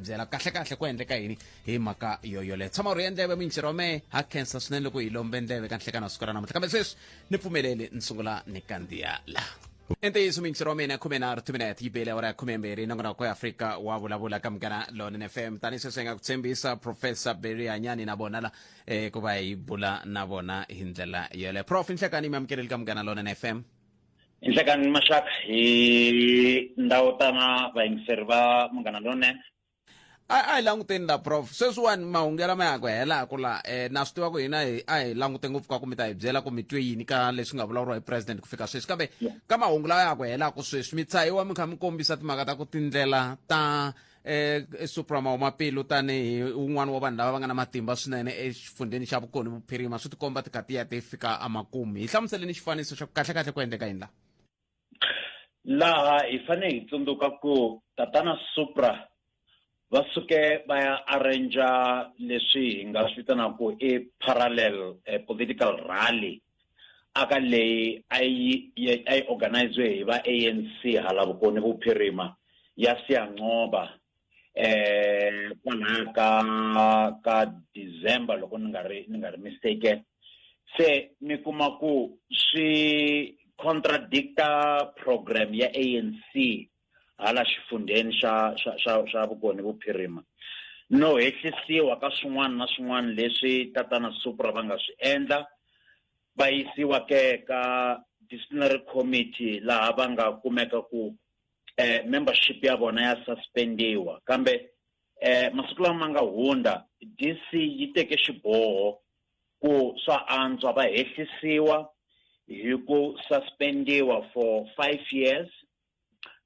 byela kahlekahle ku endleka yini hi mhaka yoyoleyo. Tshama u ri endleve muyingiseri wa mehe, ha khensa swinene loko hi lombe ndleve ka nhlekani wa siku ra namuntlha, kambe sweswi ni pfumeleli ni sungula ni kandziya laha. I ntiyiso muyingiseri wa mina, 13 timinete yi bele awara ya 12, nongonoko ya Afrika wa vulavula ka Munghana Lonene FM. Tanihi sweswi hi nga ku tshembisa, Professor Barry Hanyani na vona la ku va hi bula na vona hi ndlela yoleyo. Prof, nhlekani mi amukeleli ka Munghana Lonene FM. Nhlekani maxaka, hi ndhawu tana vayingiseri va Munghana Lonene. A hi languteni la, Prof. Sweswiwani mahungu lama ya ku helaku la, na swi tiva ku hina hi a hi langute ngopfu ka ku mi ta hi byela ku mi twe yini ka leswi nga vulavuriwa hi president ku fika sweswi, kambe ka mahungu lawa ya ku helaku sweswi mi tshahiwa mi kha mi kombisa timhaka ta ku tindlela ta Supra Mahumapelo tanihi wun'wana wa vanhu lava va nga na matimba swinene exifundheni xa Vukoni Vuphirima swi tikomba ti kha ti ya ti fika emakumu. Hi hlamuseleni xifaniso xa ku kahlekahle ku endleka yini laha. Laha hi fanele hi tsundzuka ku tatana Supra va suke va ya arrange leswi hi nga swi vitanaka i parallel political rally aka leyi a yi a yi organize hi va ANC hala Vukoni Vuphirima ya Siyanqoba kwalaya ka December, loko ni nga ri mistaken. Se mi kuma ku swi contradicta program ya ANC hala xifundheni xa Vukoni Vuphirima, no hehlisiwa ka swin'wana na swin'wana leswi tatana Supra va nga swi endla, va yisiwa ke ka disciplinary committee laha va nga kumeka ku membership ya vona ya suspendiwa. Kambe masiku lama ma nga hundza, DC yi teke xiboho ku swa antswa va hehlisiwa hi ku suspendiwa for 5 years,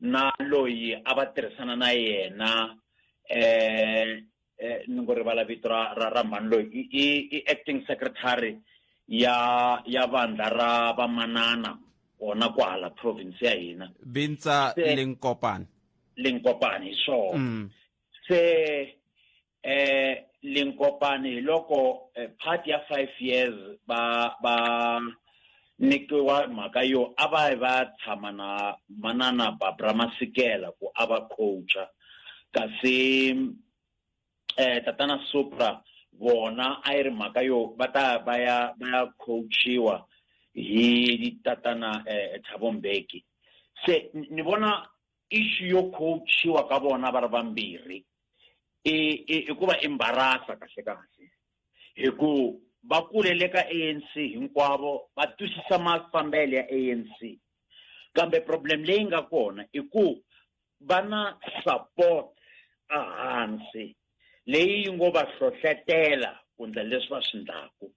na loyi a va tirhisana na yena, ni ngo rivala vito ra mhani loyi, i acting secretary ya vandla ra vamanana kona kwahala province ya hina. Bintsa Linkopane. Linkopane, hi swona. Se Linkopane, hi loko part ya 5 years va nyikiwa mhaka yo a va va tshama na manana Barbara Masikela ku a va coacha, kasi tatana Supra vona a yi ri mhaka yo va ta va ya coachiwa hi tatana Thabo Mbeki. Se ni vona issue yo coachiwa ka vona va ri vambirhi i ku va embarasa kahle kahle, hi ku va kulele ka ANC hinkwavo, va twisisa mafambelo ya ANC. Kambe problem leyi nga kona i ku va na support ehansi leyi yi ngo va hlohletela ku ndla leswi va swi ndlaku,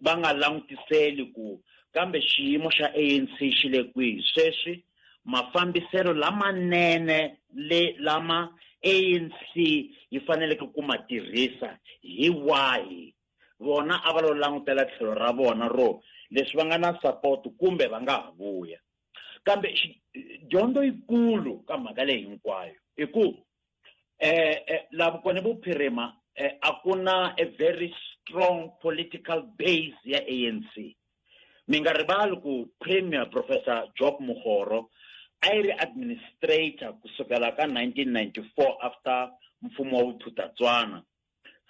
va nga langutiseli ku kambe xiyimo xa ANC xi le kwihi sweswi, mafambiselo lamanene le lama ANC yi faneleke ku ma tirhisa hi wahi. Vona a va lo langutela tlhelo ra vona ro leswi va nga na support kumbe va nga ha vuya. Kambe dyondzo yikulu ka mhaka leyi hinkwayo i ku la Vukoni Vuphirima a ku na a very strong political base ya ANC. Mi nga rivali ku Premier Professor Job Mokgoro a yi ri administrator kusukela ka 1994 after mfumo wa Vuphutatswana,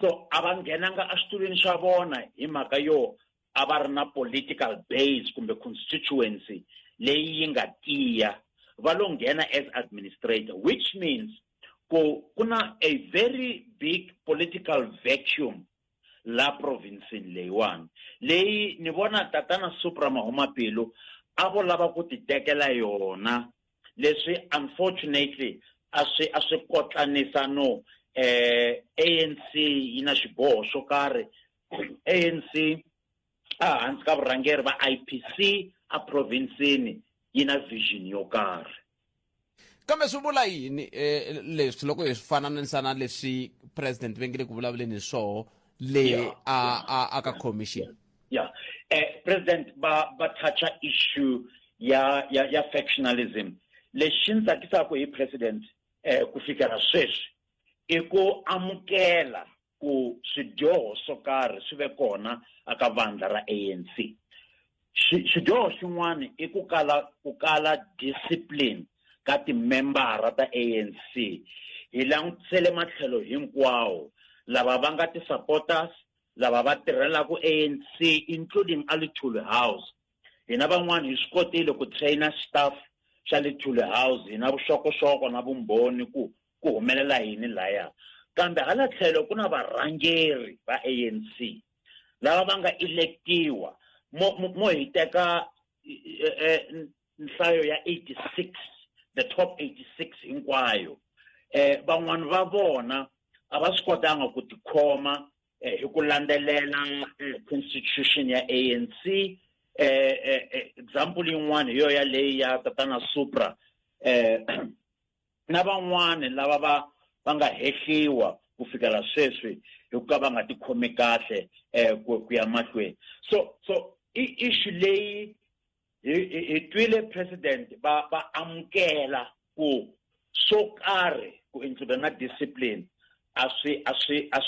so a va nghenanga exitulwini xa vona hi mhaka yo a va ri na political base kumbe constituency leyi yi nga tiya. Va lo nghena as administrator, which means ku ku na a very big political vacuum la provinceni leyiwani. Leyi ni vona tatana Supra Mahumapelo a vo lava ku ti tekela yona, leswi unfortunately a swi kotlanisa no ANC yi na xiboho xo karhi. ANC ehansi ka vurhangeri va IPC a provinceni yi na vision yo karhi. Kambe swi vula yini leswi loko hi swi fananisa na leswi president va nge le ku vulavuleni hi swoho le a ka commission? Yeah, president va toucha issue ya factionalism. Lexi ni tsakisaka hi president ku fikela sweswi i ku amukela ku swidyoho swo karhi swi ve kona aka vandla ra ANC. Xidyoho xin'wana i ku kala discipline. ka timembara ta ANC. Hi langutisele matlhelo hinkwawo, lava va nga ti-supporters, lava va tirhelaka ANC, including a Luthuli House. Hina van'wani hi swi kotile ku trainer staff xa Luthuli House, hi na vuxokoxoko na vumbhoni ku ku humelela yini laya. Kambe hala tlhelo ku na varhangeri va ANC lava va nga electiwa, mo hi teka nhlayo ya 86, the top 86 hinkwayo. Van'wani va vona a va swi kotanga ku tikhoma hi ku landzelela constitution ya ANC. Example yin'wana hi yo yaleyi ya tatana Supra, na van'wani lava va nga hehliwa ku fikela sweswi hi ku ka va nga tikhomi kahle ku ya mahlweni. So i issue leyi hi twile president va amukela ku swo karhi ku include na discipline a swi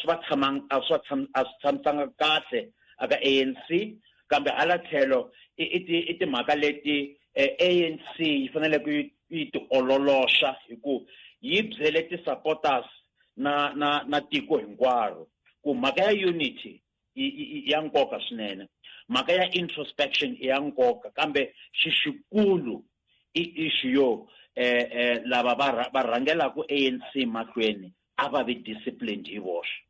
va tshamanga, a swi tshamisanga kahle aka ANC. Kambe hala tlhelo i timhaka leti ANC yi fanele ku yi ti ololoxa hi ku yi byele ti-supporters na tiko hinkwaro ku mhaka ya unity i ya nkoka swinene, mhaka ya introspection i ya nkoka, kambe xixikulu i issue yo lava va rhangelaka ANC mahlweni a va vi disciplined hi voxe.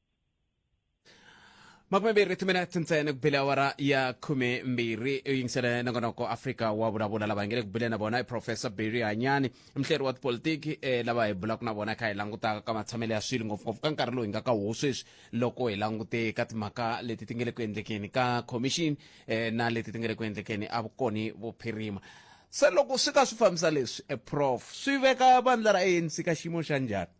20 timinete ntsena ku bile awara ya 12. U yingisele nongonoko Afrika wa Vulavula. Lava hi nge le ku buleni na vona i Professor Barry Hanyani, muhleri wa tipolitiki, lava hi bulaka na vona kha hi langutaka ka matshamelo ya swilo, ngopfungopfu ka nkarhi lowu hi nga ka wo sweswi, loko hi langute ka timhaka leti ti nge le ku endlekeni ka commission, na leti ti nge le ku endlekeni a Vukoni Vuphirima. Se loko swi ka swi fambisa leswi, prof, swi veka vandla ra ANC ka xiyimo xa njhani,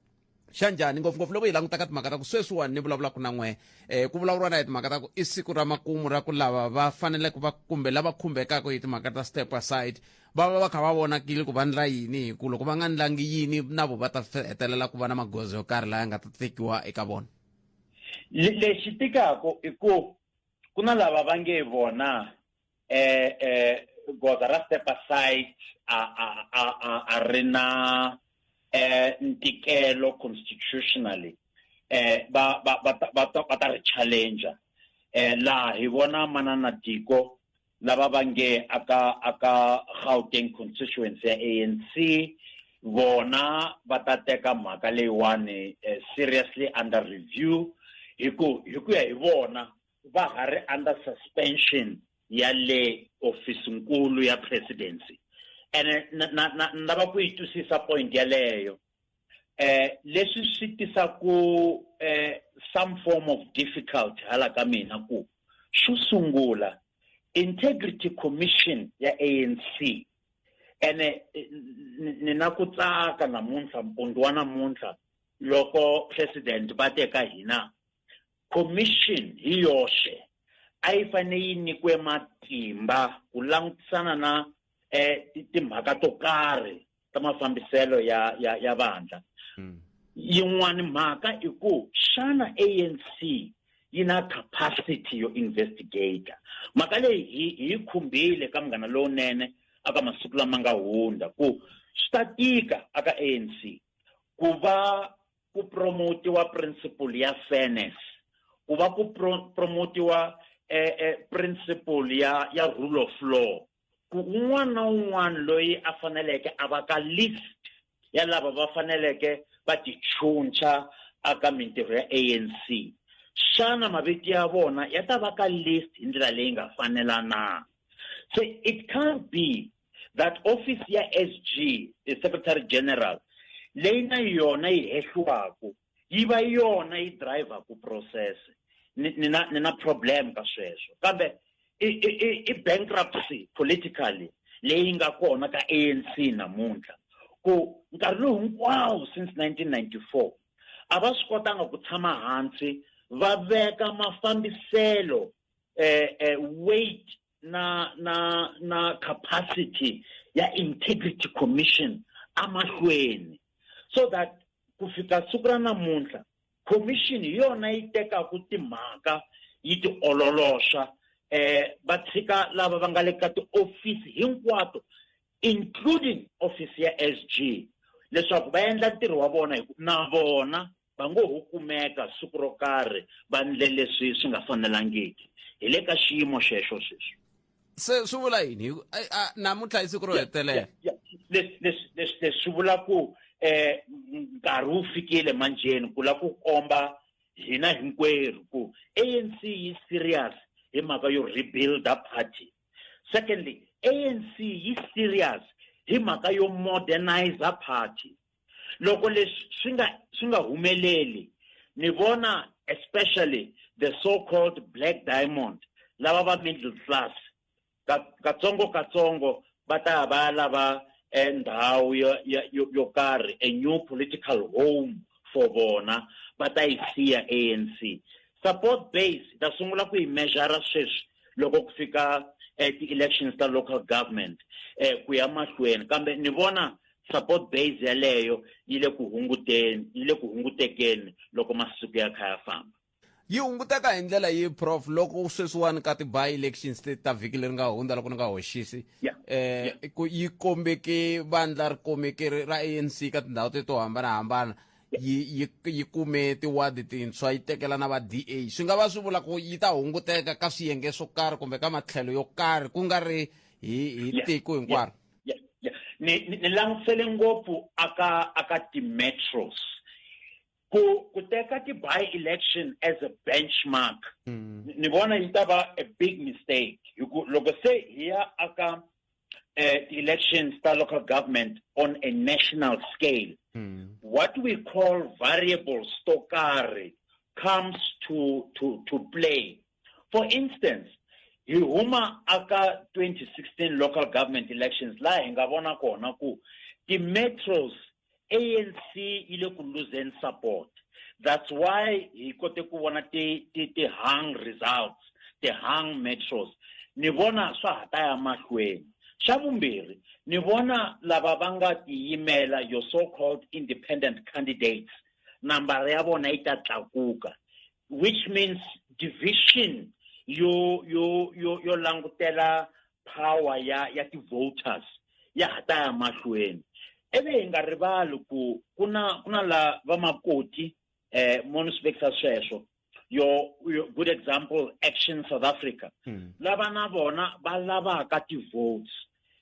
xa njhani, ngopfungopfu loko hi languta ka timhaka ta ku sweswiwani ni vulavulaka na n'we, ku vulavuriwa na hi timhaka ta ku i siku ra makumu ra ku lava va faneleke va kumbe lava khumbekaka hi timhaka ta step aside va va va kha va vonakile ku va ndla yini, hi ku loko va nga ndlangi yini na vo va ta hetelela ku va na magoza yo karhi laya nga ta tekiwa eka vona? Lexi tikaka i ku ku na lava va nge vona goza ra step aside a ri na ntikelo constitutionally, va ta ri challenger. Laha hi vona manana Diko lava va nge aka Gauteng constituency ya ANC, vona va ta teka mhaka leyiwani seriously under review, hi ku ya hi vona va ha ri under suspension ya le office nkulu ya presidency. Ene na lava ku yi twisisa point yaleyo. Leswi swi tisa ku some form of difficult hala ka mina ku xo sungula, Integrity Commission ya ANC, ene ni na ku tsaka namuntlha, mpundzu wa namuntlha, loko president va teka hina commission hi yoxe a yi fanele yi nyikiwe matimba ku langutisana na timhaka to karhi ta mafambiselo ya vandla. Yin'wani mhaka i ku xana ANC yi na capacity yo investigate mhaka leyi? Hi khumbile ka Munghana Lowunene aka masiku lama nga hundza ku swi ta tika aka ANC ku va ku promotiwa principle ya fairness, ku va ku promotiwa principle ya rule of law, ku un'wana na un'wana loyi a faneleke a va ka list ya lava va faneleke va tichuncha aka mintirho ya ANC, xana mavito ya vona ya ta va ka list hi ndlela leyi nga fanela na? So it can't be that office ya SG, the secretary general, leyi na yona yi hehliwaku, yi va yona yi drivaku process. Ni na problem ka sweswo, kambe i bankruptcy politically leyi nga kona ka ANC namuntlha, ku nkarhi lowu hinkwawo since 1994 a va swi kotanga ku tshama hansi va veka mafambiselo, weight na capacity ya Integrity Commission amahlweni, so that ku fika siku ra namuntlha commission hi yona yi tekaka timhaka yi ti ololoxa, va tshika lava va nga le ka tiofisi hinkwato. Including office ya SG, leswaku va endla ntirho wa vona, hi ku na vona va ngo ho kumeka siku ro karhi va ndle leswi swi nga fanelangiki. Hi le ka xiyimo xexo sweswi. Se swi vula yini namuntlha i siku ro hetelela? Leswi swi vula ku nkarhi wu fikile manjeni ku la ku komba hina hinkwerhu ku ANC yi serious hi mhaka yo rebuild-a party. Secondly, ANC yi serious hi mhaka yo modernize party. Loko leswi swi nga humeleli, ni vona especially the so called black diamond, lava va middle class, katsongo katsongo va ta va lava ndhawu yo karhi, a new political home for vona, va ta yi siya ANC. Support base ta sungula ku yi measure sweswi loko ku fika ti-elections ta local government ku ya mahlweni, kambe ni vona support base yaleyo yi le ku hunguteni, yi le ku hungutekeni loko masiku ya kha ya famba. Yi hunguteka hi ndlela yi, Prof, loko sweswiwani ka ti-by elections leti ta vhiki leri nga hundza, loko ni nga hoxisi, ku yi kombeke vandla ri komeke ra ANC ka tindhawu te to hambanahambana, yi kume tiwadi tintshwa, yi tekela na va DA, swi nga va swi vula ku yi ta hunguteka ka swiyenge swo karhi kumbe ka matlhelo yo karhi, ku nga ri hi tiko hinkwaro? Yeah. Ni langutisele ngopfu aka ti-metros, ku teka ti-by election as a benchmark, ni vona yi ta va a big mistake, hi ku loko se hi ya aka elections ta local government on a national scale, what we call variables to karhi comes to play. For instance, hi huma aka 2016 local government elections, laha hi nga vona kona ku ti-metros ANC yi le ku losing support. That's why hi kote ku vona ti hung results, ti-hung metros. Ni vona swa ha ta ya mahlweni. Xa vumbirhi, ni vona lava va nga tiyimela, your so called independent candidates, nambara ya vona yi ta tlakuka, which means division yo langutela power ya ti-voters ya ha ta ya mahlweni. Ivi hi nga rivali ku ku na la vamakoti mo ni swi vekisa sweswo, your good example, Action South Africa, lava na vona va lavaka ti-votes.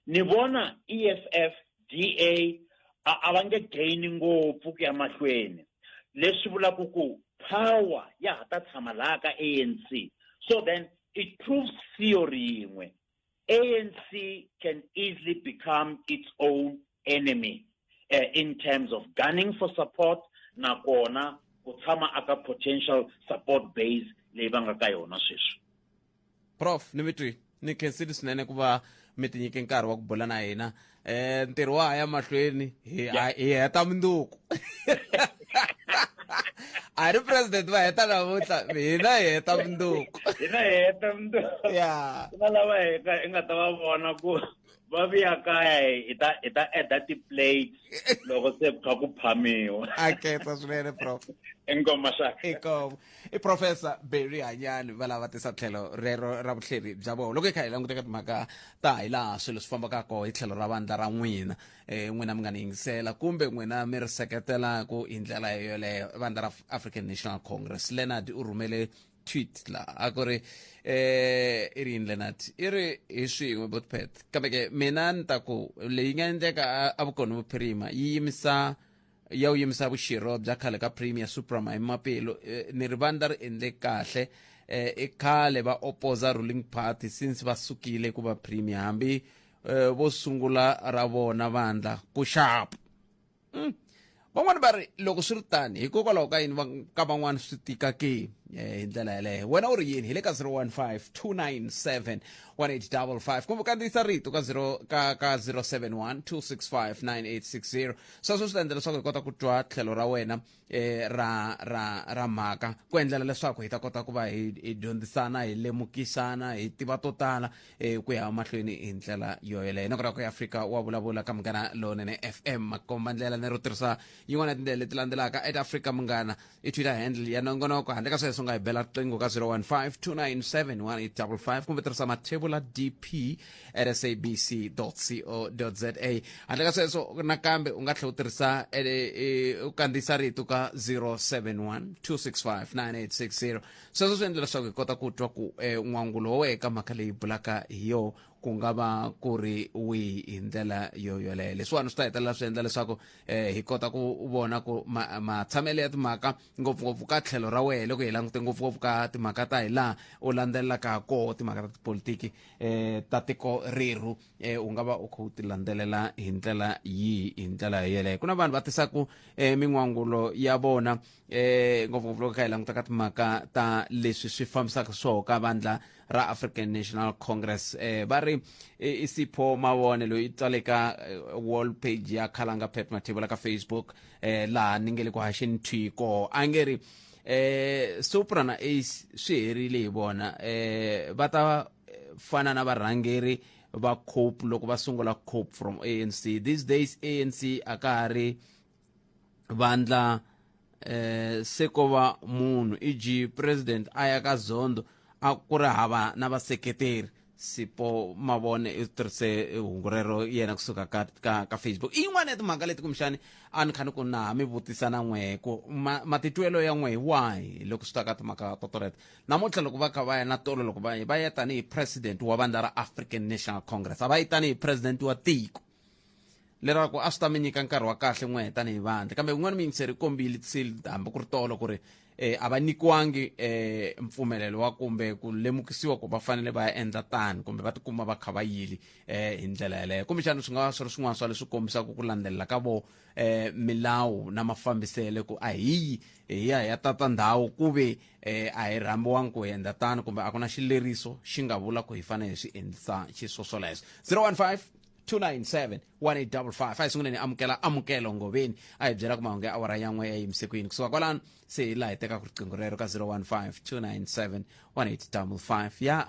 Ni vona EFF, DA a va nge gain ngopfu ku ya mahlweni, leswi vulaka ku power ya ha ta tshama laha ka ANC. So then it proves theory yin'we: ANC can easily become its own enemy in terms of gunning for support, nakona ku tshama aka potential support base leyi va nga ka yona sweswi. Prof, ni mi twi ni khensile swinene ku va mi tinyike nkarhi wa ku bula na hina. Ntirho wa ha ya mahlweni, hi heta munduku. A ri president va heta namuntlha, hina hi heta munduku. Hina hi heta munduku. Ya. Ku na lava hi nga ta va vona ku va vuya kaya, hi ta eda ti-plates loko se kha ku phamiwa. A khensa swinene, Prof. Inkomu, xaka. Inkomu. I Professor Barry Hanyani, va lava tisa tlhelo rero ra vuhleri bya vona loko hi kha hi languteka timhaka ta hi laha swilo swi fambaka koho hi tlhelo ra vandla ra n'wina. N'wina mi nga ni yingisela kumbe n'wina mi ri seketelaku hi ndlela yoleyo vandla ra African National Congress. Leonard u rhumele tweet la, a ku ri i ri yini, Leonard? I ri hi swin'we botpet, kambe ke mina ni ta ku leyi nga endleka a Vukoni Vuphirima yi yimisa ya wu yimisa vuxirho bya khale ka Premier Supra Mahumapelo. Ni ri vandla ri endle kahle. I khale va opposa ruling party since va sukile ku va premier, hambi vo sungula ra vona vandla ku xapu. Van'wani va ri loko swi ri tani, hikokwalaho ka yini ka van'wani swi tika ke? Hi ndlela yeleyo, wena u ri yini? Hi le ka 015 297 1855, kumbe kandziyisa rito ka 0 ka 071 265 9860. Sweswo swi ta endla leswaku hi kota ku twa tlhelo ra wena ra mhaka, ku endlela leswaku hi ta kota ku va hi dyondzisana, hi lemukisana, hi tiva to tala ku ya mahlweni hi ndlela yo yeleyo. Nakona ku ya Afrika wa vulavula ka Munghana Lonene FM, makomba ndlela ni ro tirhisa yin'wana ya tindlela leti landzelaka at Afrika Munghana i Twitter handle ya nongonoko. Handle ka sweswo sweswo nga hi bela riqingho ka 015 297 1855 kumbe tirhisa mathebula dp at sabc co za. Handle ka sweswo nakambe u nga tlhela u tirhisa u kandziyisa rito ka 071 265 9860. Sweswo swi endla leswaku hi kota ku twa ku n'wangulo wa wehe ka mhaka leyi bulaka hi yoho ku nga va ku ri wihi hi ndlela yo yoleyo. Leswiwani swi ta hetelela swi endla leswaku hi kota ku vona ku matshamelo ya timhaka ngopfungopfu ka tlhelo ra wehe loko hi langute ngopfungopfu ka timhaka ta hi laha u landzelelaka koho timhaka ta tipolitiki ta tiko rerhu, u nga va u kha u ti landzelela hi ndlela yihi hi ndlela yeleyo. Ku na vanhu va tisaku min'wangulo ya vona, ngopfungopfu loko kha hi languta ka timhaka ta leswi swi fambisaka swoho ka vandla ra African National Congress. Va ri i Sipho Mavone loyi tsale ka wall page ya Khalanga Pet Mathebula ka Facebook, laha ni nge le ku haxeni thwi koho, a nge ri Supra na Ace swi herile hi vona, va ta fana na varhangeri va Cope loko va sungula Cope from ANC. These days ANC a ka ha ri vandla, se ko va munhu, eg president a ya ka Zondo a ku ri hava na vaseketeri. Sipo Mavone i tirhise hungu rero yena kusuka ka Facebook. I yin'wana ya timhaka leti kumbexani a ni kha ni ku na ha mi vutisa na n'wehe ku matitwelo ya n'wehe wahi loko swi ta ka timhaka to toleto. Namuntlha loko va kha va ya na tolo loko va ya, va ya tanihi president wa vandla ra African National Congress, a va yi tanihi president wa tiko leraku a swi ta mi nyika nkarhi wa kahle n'wehe tanihi vandla. Kambe un'wana muyingiseri kombile hambi ku ri tolo ku ri a va nyikiwangi mpfumelelo wa kumbe ku lemukisiwa ku va fanele va ya endla tani kumbe va tikuma va kha va yili hi ndlela yeleyo. Kumbexana swi nga va swi ri swin'wana swa leswi kombisaka ku landzelela ka vo milawu na mafambiselo ku a hi yi hi ya hi ya tata ndhawu ku ve a hi rhambiwangi ku endla tano kumbe a ku na xileriso xi nga vula ku hi fanele hi swi endlisa xiswoswoleswo. 015 297 1855. A hi sunguleni amukela Amukelo Ngoveni a hi byela ku mahungu ya awara ya 1 ya yimise ku yini. Kusuka kwalano se hi laha hi tekaka riqingho rero ka 015 297 1855 ya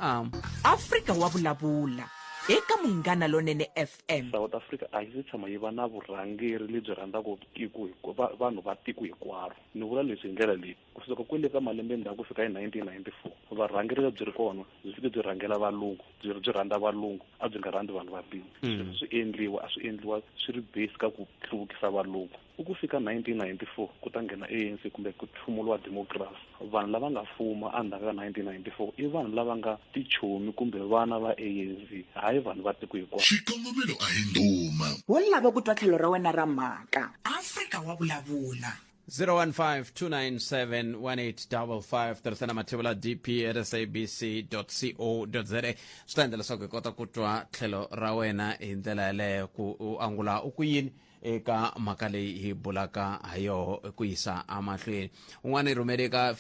Afrika wa vulavula eka Munghana Lonene FM. South Africa a yi se tshama yi va na vurhangeri lebyi rhandzaka tiko vanhu va tiko hinkwaro. Ni vula leswi hi ndlela leyi, kusuka kwele ka malembe ndzhaku ku fika hi 1994, varhangeri lebyi ri kona byi fike byi rhangela valungu, byi rhandza valungu, a byi nga rhandzi vanhu vantima. Sweswo swi endliwa, a swi endliwa swi ri base ka ku hluvukisa valungu. U ku fika 1994 ku ta nghena ANC kumbe ku hlumuliwa democracy, vanhu lava nga fuma endzhaku ka 1994 i vanhu lava nga tichomi kumbe vana va ANC, hayi vanhu va tiko hinkwaro. Xikongomelo a hi ndhuma. Wo lava ku twa tlhelo ra wena ra mhaka. Afrika wa vulavula. 015 297 1855. Tirhisana mathevula dp at sabc co za. Swi ta endla leswaku hi kota ku twa tlhelo ra wena hi ndlela yaleyo ku u angula u ku yini eka mhaka leyi hi bulaka ha yoho ku yisa emahlweni. Un'wana i rhumele ka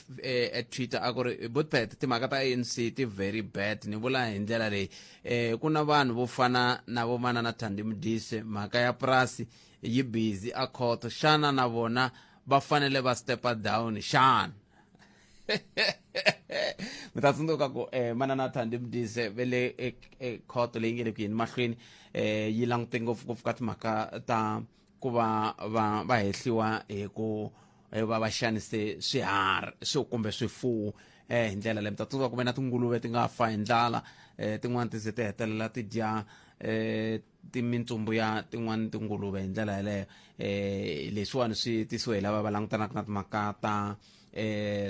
Twitter a ku ri Butpet, timhaka ta ANC ti very bad. Ni vula hi ndlela leyi, ku na vanhu vo fana na vo manana Thandi Modise, mhaka ya purasi yi busy a khoto, xana na vona va fanele va stepa down xana? Mi ta tsundzuka ku manana Thandi Modise ve le khoto leyi nge le ku yeni mahlweni, yi langute ngopfungopfu ka timhaka ta ku va va hehliwa hi ku va va xanise swiharhi swo kumbe swifuwo hi ndlela leyi. Mi ta tsundzuka ku ve na tinguluve ti nga fa hi ndlala, tin'wani ti ze ti hetelela ti dya mintsumbu ya tin'wani tinguluve hi ndlela yeleyo. Leswiwani swi tisiwe hi lava va langutanaka na timhaka ta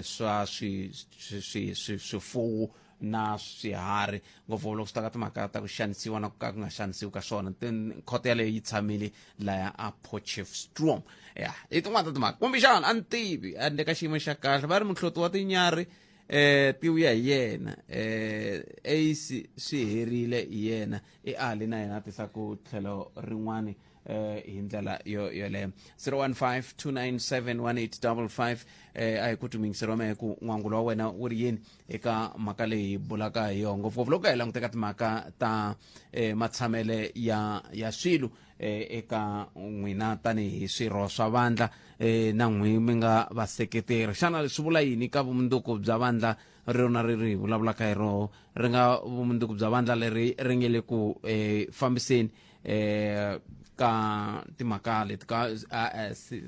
swa swifuwo na swiharhi, ngopfu loko swi ta ka timhaka ta ku xanisiwa na ku ka ku nga xanisiwi ka swona. Khoto yaleyo yi tshamile laya a Potchefstroom. Ya i tin'wana ta timhaka kumbexana a ni tivi, a ni le ka xiyimo xa kahle. Va ri muhloti wa tinyarhi ti vuya hi yena, Ace swi herile hi yena. I Ali na yena a tisa ku tlhelo rin'wani hi ndlela yo yoleyo. 015 297 1855. A hi ku tumingise wa mehe ku n'wangulo wa wena wu ri yini eka mhaka leyi bulaka hi yona, ngopfungopfu loko hi languteka timhaka ta matshamele ya swilo eka n'wina tanihi swirho swa vandla, na n'wi mi nga vaseketeri. Xana leswi vula yini ka vumundzuku bya vandla rona ri hi vulavulaka hi roho, ri nga vumundzuku bya vandla leri ri nge le ku fambiseni ka timhaka leti ka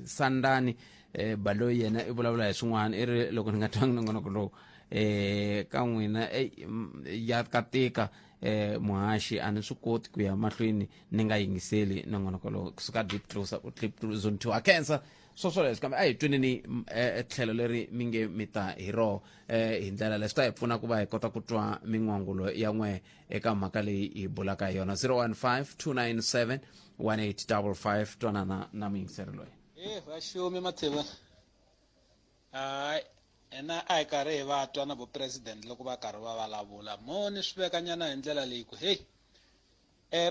Sandani? Baloyi yena i vulavula hi swin'wana, i ri loko ni nga twangi nongonoko lowu ka n'wina, ey, ya katika muhaxi, a ni swi koti ku ya mahlweni ni nga yingiseli nongonoko lowu kusuka Deep Closer, Deep Zone 2. A khensa swo swoleswo, kambe a hi tweneni tlhelo leri mi nge mi ta hi roho hi ndlela leswi ta hi pfuna ku va hi kota ku twa min'wangulo ya n'we eka mhaka leyi hi bulaka hi yona. 015 297 1855. Twanana na muyingiseri loyi. E vaxumi mathevana, hayi, hina a hi karhi hi va twa na vo president loko va karhi va vulavula mo ni swi vekanyana hi ndlela leyi ku hey,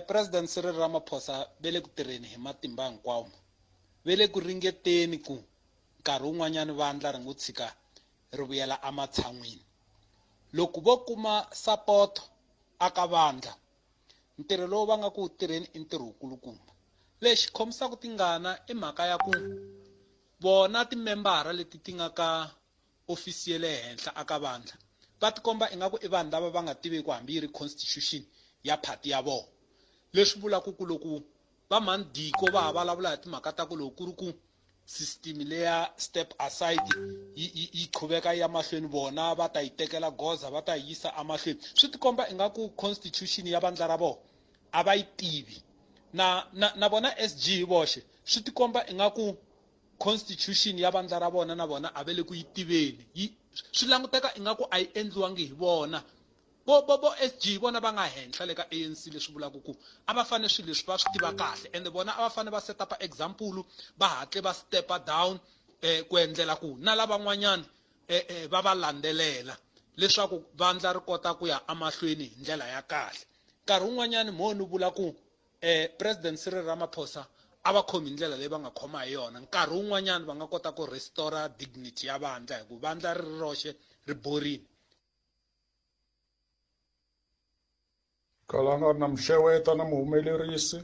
President Cyril Ramaphosa ve le ku tirheni hi matimba hinkwawo, ve le ku ringeteni ku nkarhi wun'wanyani vandla ri ngo tshika ri vuyela ematshan'wini. Loko vo kuma support aka vandla, ntirho lowu va nga ku tirheni i ntirho wukulukumba. Lexi khomisaka tingana i mhaka ya ku vona timembara leti ti nga ka ofisi ya le henhla aka vandla va tikomba ingaku i vanhu lava va nga tiveki hambi yi ri constitution ya party ya vona. Leswi vulaka ku loko va Mandiko va ha vulavula hi timhaka ta ku loko ku ri ku system leya step aside yi qhuveka yi ya mahlweni, vona va ta yi tekela goza, va ta yi yisa emahlweni. Swi tikomba ingaku constitution ya vandla ra vona a va yi tivi. Na vona SG hi voxe swi tikomba ingaku constitution ya vandla ra vona na vona a va le ku yi tiveni. Swi languteka ingaku a yi endliwangi hi vona. Bo SG vona va nga henhla le ka ANC, leswi vulaka ku a va fanele swilo leswi va swi tiva kahle, ende vona a va fanele va set up example, va hatle va step down ku endlela ku na lavan'wanyana va va landzelela leswaku vandla ri kota ku ya emahlweni hi ndlela ya kahle. Nkarhi wun'wanyani mo ni vula ku President Cyril Ramaphosa a va khomi hi ndlela leyi va nga khoma hi yona. Nkarhi wun'wanyani va nga kota ku restore dignity ya vandla, hi ku vandla ri ri roxe ri borini. Khalanga na muxeweta na muhumelerisi.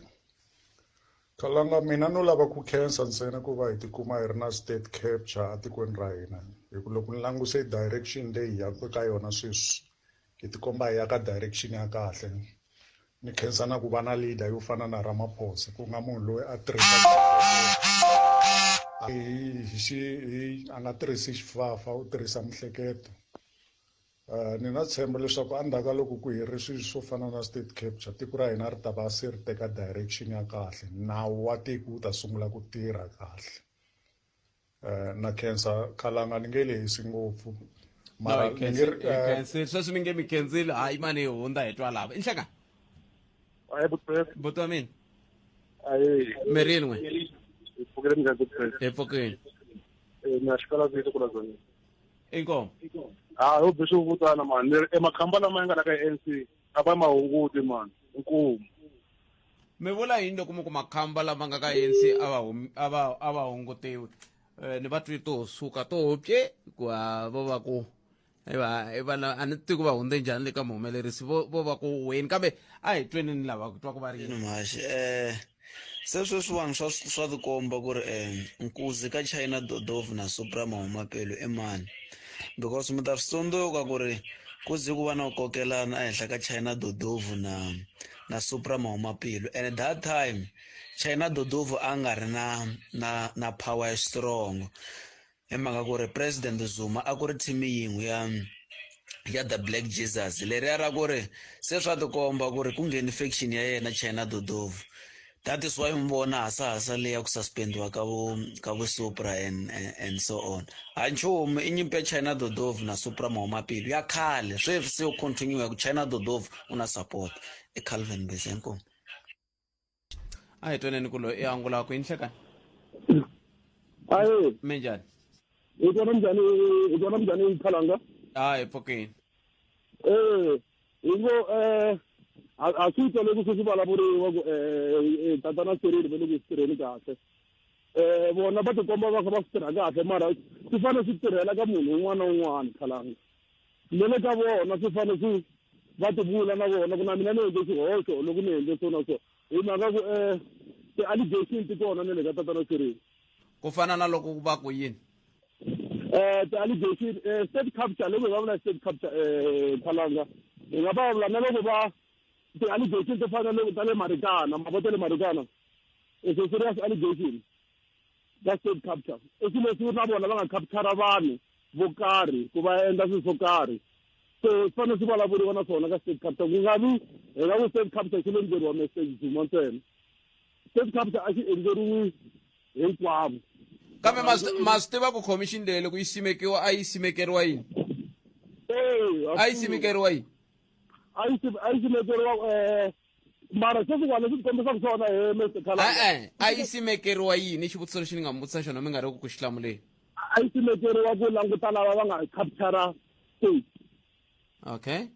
Khalanga, mina no lava ku khensa ntsena ku va hi tikuma hi ri na state capture etikweni ra hina, hi ku loko ni languse direction leyi hi yaka ka yona sweswi, hi tikomba hi ya ka direction ya kahle. Ni khensa na ku va na leader yo fana na Ramaphosa, ku nga munhu loyi a tirhisa hi a nga tirhisi xifafa, u tirhisa mihleketo. Ni na tshemba leswaku endzhaku ka loko ku herile swilo swo fana na state capture, tiko ra hina ri ta va se ri teka direction ya kahle, nawu wa tiko wu ta sungula ku tirha kahle. Na khensa Khalanga, ni nge lehisi ngopfu. Mara ni nge ri, sweswi mi nge mi khensile, hayi mani, hi hundza hi twa lava i nhleka. Hayi, buti wa mina. Ayi. Mirini n'we? Hi pfukile minjhani, buti? Hi pfukile. Na xikala ku la zona. Inkomu. Ha, ho be swi vutana mani, ni ri emakhamba lama ya nga la ka ANC a va ma hunguti mani, inkomu. Mi vula yini loko mi ku makhamba lama nga ka ANC a va hungutiwi? Ni va twi to suka to pye ku a vo va ku va a ni tivi ku va hundze njhani le ka muhumelerisi, vo va ku weni, kambe a hi tweni ni lava ku twa ku va ri yini. Mhaxi, se sweswiwani swa tikomba ku ri nkuzi ka China Dodovu na Supra Mahumapelo i mani, because mi ta swi tsundzuka ku ri ku ze ku va na ku kokelana ehenhla ka China Dodovu na Supra Mahumapelo, and that time China Dodovu a nga ri na power ya strong, hi mhaka ku ri President Zuma a ku ri team yin'we ya the Black Jesus leriya ra ku ri se swa tikomba ku ri ku ngheni faction ya yena China Dodovu. That is why mi vona hasahasa leyi ya ku suspendiwa ka vo Supra and so on. Ha nchumu i nyimpi ya China Dodovu na Supra Mahumapelo ya khale, sweswi se u continue ku China Dodovu u na support. I Calvin Besenko. A hi tweneni ku loyi i angula ku yini. Hlekani. Ayi. Minjhani? Hi twana minjhani, hi twana minjhani, Khalanga? A hi pfukini. Hi ngo a swi twa loko swi vulavuriwa ku tatana Cyril va le ku swi tirheni kahle. Vona va tikomba va kha va swi tirha kahle, mara swi fanele swi tirhela ka munhu un'wana na un'wana, Khalanga. Le le ka vona swi fanele swi va ti vula na vona ku na mina ni endle xihoxo loko ni endle so na so, hi mhaka ku ti-allegation ti kona na le ka tatana Cyril. Ku fana na loko va ku yini? Ti-allegation, state capture, loko hi va vula state capture, Khalanga, hi nga va vula na loko va ti-allegation to fana na ta le Marikana, mavoko le Marikana, it's a serious allegation. Ka state capture i swilo leswi na vona va nga capture vanhu vo karhi ku va endla swilo swo karhi, so swi fanele swi vulavuriwa na swona ka state capture. Ku nga vi hi nga ku state capture xi lo endleriwa Mr Zuma ntsena. State capture a xi endleriwi hinkwavo. Kambe ma swi tiva ku commission leyi loko yi simekiwa, a yi simekeriwa yini? A yi simekeriwa yini? A yi simekeriwa mara sweswiwani leswi kombisaka swona he Mr Khalanga. E-e, a yi simekeriwa yini? Xivutiso lexi ni nga mi vutisa xona mi nga ri ku xi hlamuleni. A yi simekeriwa ku languta lava va nga captura state. Okay.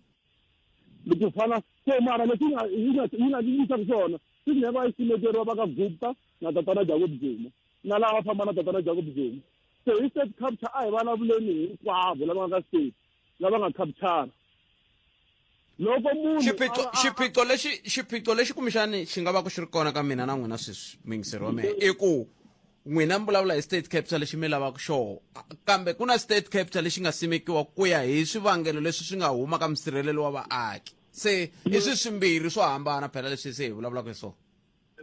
Ku fana so, mara leswi yi nga yisaka swona swi never yi simekeriwa va ka Gupta na tatana Jacob Zuma na lava famba na tatana Jacob Zuma. So hi state capture a hi vulavuleni hinkwavo lava nga ka state, lava nga capture loko munhu Xiphiqo lexi kumbexani xi nga va ku xi ri kona ka mina na n'wina sweswi, muyingiseri wa mina, i ku n'wina mi vulavula hi state capture lexi mi lavaka xoho, kambe ku na state capture lexi nga simekiwa ku ya hi swivangelo leswi swi nga huma ka musirhelelo wa vaaki. Se i swi swimbirhi swo hambana phela leswi se hi vulavulaka hi swona.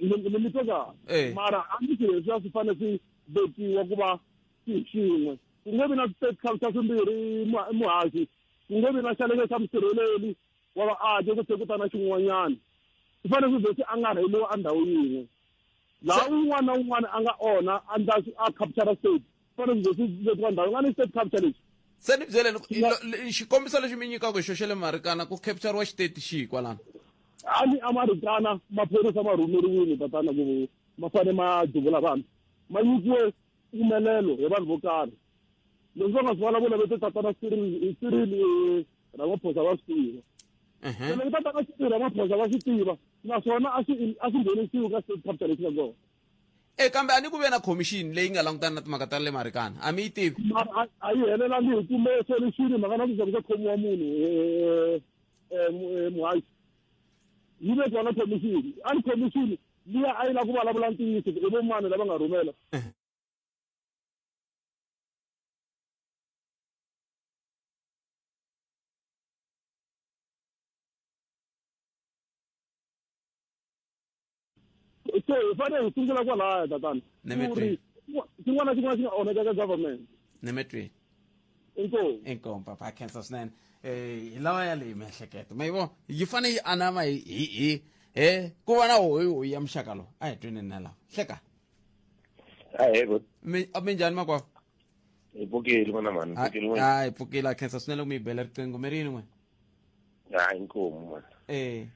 Ni mi twa kahle. Mara a ndzi swi leswiya swi fanele swi vekiwa ku va xin'we, ku nge vi na state capture swimbirhi, muhaxi. Ku nge vi na xa lexi xa musirheleli wa vaaki ku tlhe ku ta na xin'wanyana. Swi fanele swi ze swi angarheliwa endhawu yin'we, laha un'wana na un'wana a nga onha a ndla a capture state, swi fanele swi ze swi vekiwa ndhawu yin'wana i state capture lexi. Se ni byeleni, xikombiso lexi mi nyikaka hi xo xa le Marikana, ku capturiwa xiteti xihi kwalano? A ni aMarikana maphorisa ma rhumeriwile tatana ku ma fane ma duvula vanhu, ma nyikiwe mpfumelelo hi vanhu vo karhi. Leswi va nga swi vulavula vete tatana Cyril Ramaphosa va swi tiva. Se loko tatana Cyril Ramaphosa va swi tiva, naswona a swi nghenisiwi ka state capture lexi nga kona. E kambe a ni ku ve na commission leyi nga langutana na timhaka ta le Marikana, a mi yi tivi? Mara a yi helelangi hi kume solution mhaka na ku za ku ta khomiwa munhu muhaxi. Yi ve kona commission, a ni commission liya a yi lava ku vulavula ntiyiso ku i vo mani lava nga rhumela. So hi fanele hi sungula kwalaya tatana. Ni mi twi. Xin'wana na xin'wana xi nga onheka ka government. Ni mi twi. Inkomu. Inkomu papa, a khensa swinene. Hi lawa ya leyi miehleketo ma yi vo yi fane yi anama hi he ku va na hoyihoyi ya muxaka lowu. A hi tweni na lawa hleka. Ahee bot. Mi minjhani makwavo? Hi pfukile n'wana mhani, pfukile n'wina? A hi pfukile, a khensa swinene loko mi yi bela riqingho. Mi ri yini n'wina? Hayi, inkomu mani. E.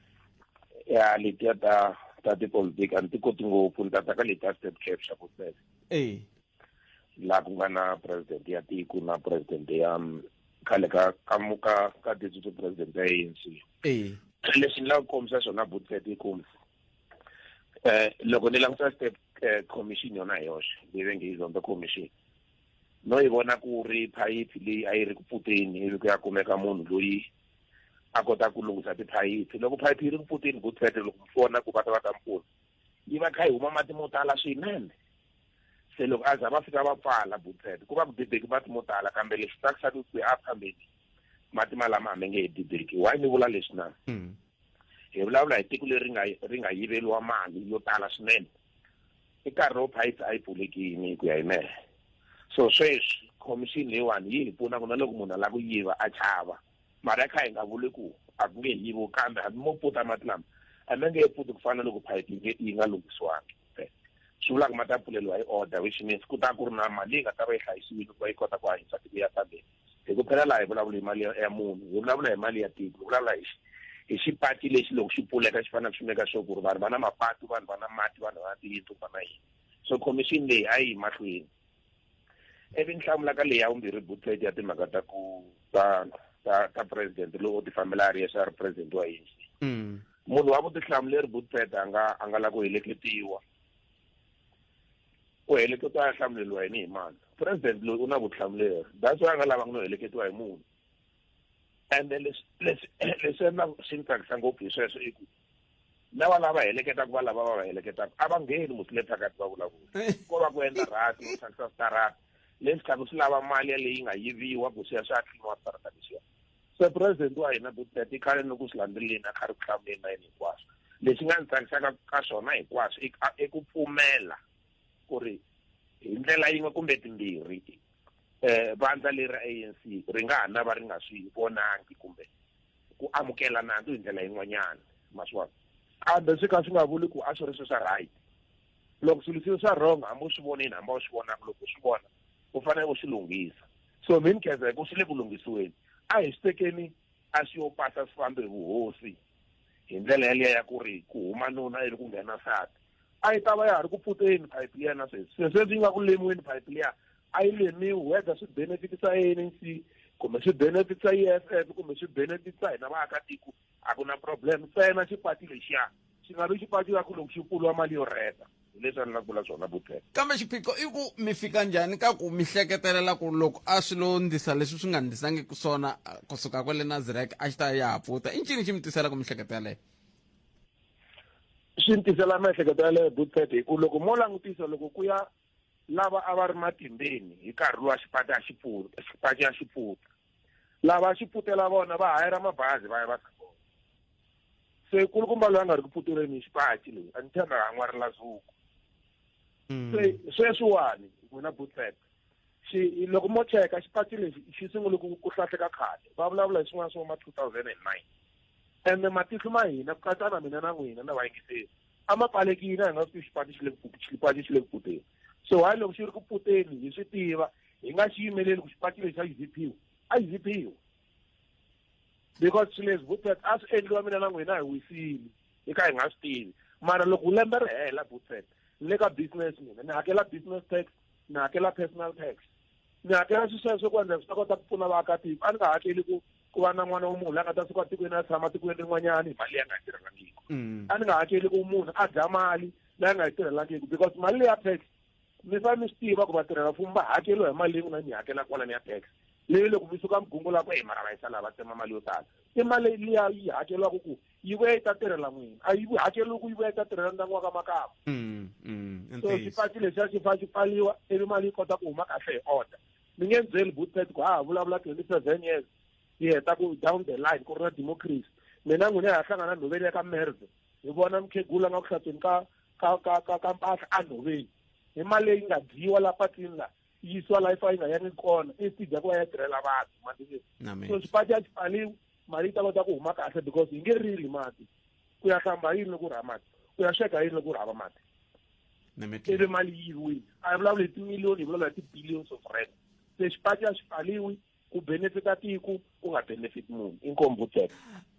Ya letiya ta tipolitiki a ni ti koti ngopfu, ni ta ta ka letiya state capture ku laha ku nga na president ya tiko na president ya khale ka deputy president ya ANC. Lexi ni lava ku kombisa xona butset i ku loko ni languta state commission yona hi yoxe leyi va nge yi Zondo Commission, no yi vona ku ri phayiphi leyi a yi ri ku pfuteni, ivi ku ya kumeka munhu loyi a kota ku lunghisa tiphayiphi. Loko phayiphi yi ri ku pfuteni, butset, loko mi fona ku va ta va ta mpfuna, yi va kha yi huma mati mo tala swinene. Se loko a za va fika va pfala, butset, ku va ku dibeki mati mo tala. Kambe lexi tsakisaka ku ya phambeni, mati malama a me nge he dibeki. Why ni vula leswi na? Hi vulavula hi tiko leri ri nga yiveriwa mali yo tala swinene i nkarhi lowu phayiphi a yi pfulekini ku ya hi mehe. So sweswi commission leyiwani yi hi pfuna ku na loko munhu a lava ku yiva a chava. Mara ya kha hi nga vuli ku a ku nge yiviwi, kambe hambi mo pfuta mati lama a ma nge he pfuti ku fana na loko phayiphi yi nga lunghisiwangi. Swi vula ku ma ta pfuleriwa hi order, which means ku ta ku ri na mali leyi nga ta va yi hlayisiwile ku va yi kota ku hanyisa tiko ya fambeni. Hi ku phela laha hi vulavula hi mali ya munhu, hi vulavula hi mali ya tiko, hi vulavula hi xipati lexi loko xi pfuleka xi fanele xi meka sure ku ri vanhu va na mapatu, vanhu va na mati, vanhu va na tiyindlu, va na yini. So commission leyi a yi yi mahlweni. Ivi ni hlamula ka leyi ya vumbirhi, butlet, ya timhaka ta ku ta president lowu u ti fambela a ri yexe, a ri president wa ANC. Munhu wa vutihlamuleri, butlet, a nga lavi ku heleketiwa. U heleketiwa a hlamuleriwa yini hi mani? President loyi u na vutihlamuleri, that's why a nga lavanga no heleketiwa hi munhu. Ende leswi endlaka swi ni tsakisa ngopfu hi sweswo i ku lava lava heleketaka, va lava va va heleketaka a va ngheni musi le phakathi va vulavula, ko va ku endla rhasi ku tsakisa switarata leswi tlhaka swi lava mali yaleyi nga yiviwa ku swi ya swi ya tliniwa switarata leswiya. Se president wa hina, butlet, i khale ni ku swi landzeleni, a kha ri ku hlamuleni na yena hinkwaswo. Lexi nga ni tsakisaka ka swona hinkwaswo i ku pfumela ku ri Hi ndlela yin'we kumbe timbirhi vandla leri ANC ri nga ha na va ri nga swi vonangi kumbe ku amukela nandzu hi ndlela yin'wanyana, ma swi vona. Kambe swi ka swi nga vuli ku a swi ri swi swa right. Loko swilo swi swa wrong, hambi u swi vonile, hambi a wu swi vonanga, loko u swi vona u fanele u swi lunghisa. So mi ni khensa hi ku swi le ku lunghisiweni. A hi swi tekeni a swi yo pasa swi fambe hi vuhosi hi ndlela yaliya ya ku ri ku huma nuna ivi ku nghena nsati. A yi ta va ya ha ri ku pfuteni phayiphi liya na sweswi. Se sweswi yi nga ku lemiweni phayiphi liya, a yi lemiwi whether swi benefitisa ANC kumbe swi benefitisa EFF kumbe swi benefitisa hina vaakatiko, a ku na problem. Ntsena xipati lexiya xi nga vi xipati ya ku loko xi pfuriwa mali yo rheta. Hi leswi a ni lava ku vula swona, Butler. Kambe xiphiqo i ku mi fika njhani ka ku mi hleketelela ku loko a swi lo ndlisa leswi swi nga ndlisangiki swona kusuka kwale Nasrec a xi ta ya ha pfuta? I ncini xi mi tisela ku miehleketo yaleyo? Swi ni tisela miehleketo yaleyo, Butler, hi ku loko mo langutisa loko ku ya lava a va ri matimbeni hi nkarhi luwa xipati a xi pfuta, xipati a xi pfuta, lava xi pfutela vona va hayira mabazi va ya va kona. Se kulukumba loyi a nga ri ku pfuteleni hi xipaci leyi a ni tshemba ha n'warila zuku. Se sweswiwani n'wina Butler, xi loko mo cheka xipaci lexi xi sungule ku hlahleka khale, va vulavula hi swin'wana swo ma 2009. Ende matihlo ma hina ku katsa na mina na n'wina na vayingiseri a ma pfalekile, a hi nga swi tivi xipaci xi le ku xipaci xi le ku pfuteni. So hayi loko xi ri ku pfuteni hi swi tiva, hi nga xi yimeleli ku xipaci lexi a xi ziphiwa, a xi ziphiwa. Because swilo leswi Butler a swi endliwa mina na n'wina hi wisile, hi ka hi nga swi tivi. Mara loko lembe ri hela, Butler, ni le ka business mina, ni hakela business tax, ni hakela personal tax, ni hakela swilo sweswo ku endla swi ta kota ku pfuna vaakatiko. A ni nga hakeli ku va na n'wana wa munhu la nga ta suka tikweni a tshama tikweni rin'wanyani hi mali leyi a nga yi tirhelangiki. A ni nga hakeli ku munhu a dya mali leyi a nga yi tirhelangiki, because mali leyi ya tax mi fanele mi swi tiva ku vatirhela mfumo va hakeriwa hi mali leyi n'wina mi yi hakela kwalani ya tax. Leyi loko mi suka mugungula ku, mara va yisa laha va tsema mali yo tala, i mali liya yi hakeriwaka ku yi vuya yi ta tirhela n'wina, a yi hakeriwi ku yi vuya yi ta tirhela ndyangu wa ka makaya. So xipaci lexiya xi fanele xi pfaliwa ivi mali yi kota ku huma kahle hi order. Mi nge byeli Butler ku ha ha vulavula 27 years yi heta ku down the line ku ri na democracy. Mina n'wina ha hlangana nhoveni ya ka Merwe, hi vona mukhegula nga ku hlantsweni ka mpahla a nhoveni hi mali leyi nga dyiwa la patwini la yi yisiwa la yi fa yi nga yangi kona, instead ya ku va ya tirhela vanhu. Amen. So xipaci a xi pfaliwi, mali yi ta kota ku huma kahle because yi nge rili mati. Ku ya hlamba yini loko u ri hava mati? Ku ya sweka yini loko u ri hava mati? Ivi mali yi yiviwile. A hi vulavuli hi timiliyoni, hi vulavula hi ti-billions of rand. Se xipaci a xi pfaliwi ku benefita tiko, ku nga benefit munhu. Inkomu Butler.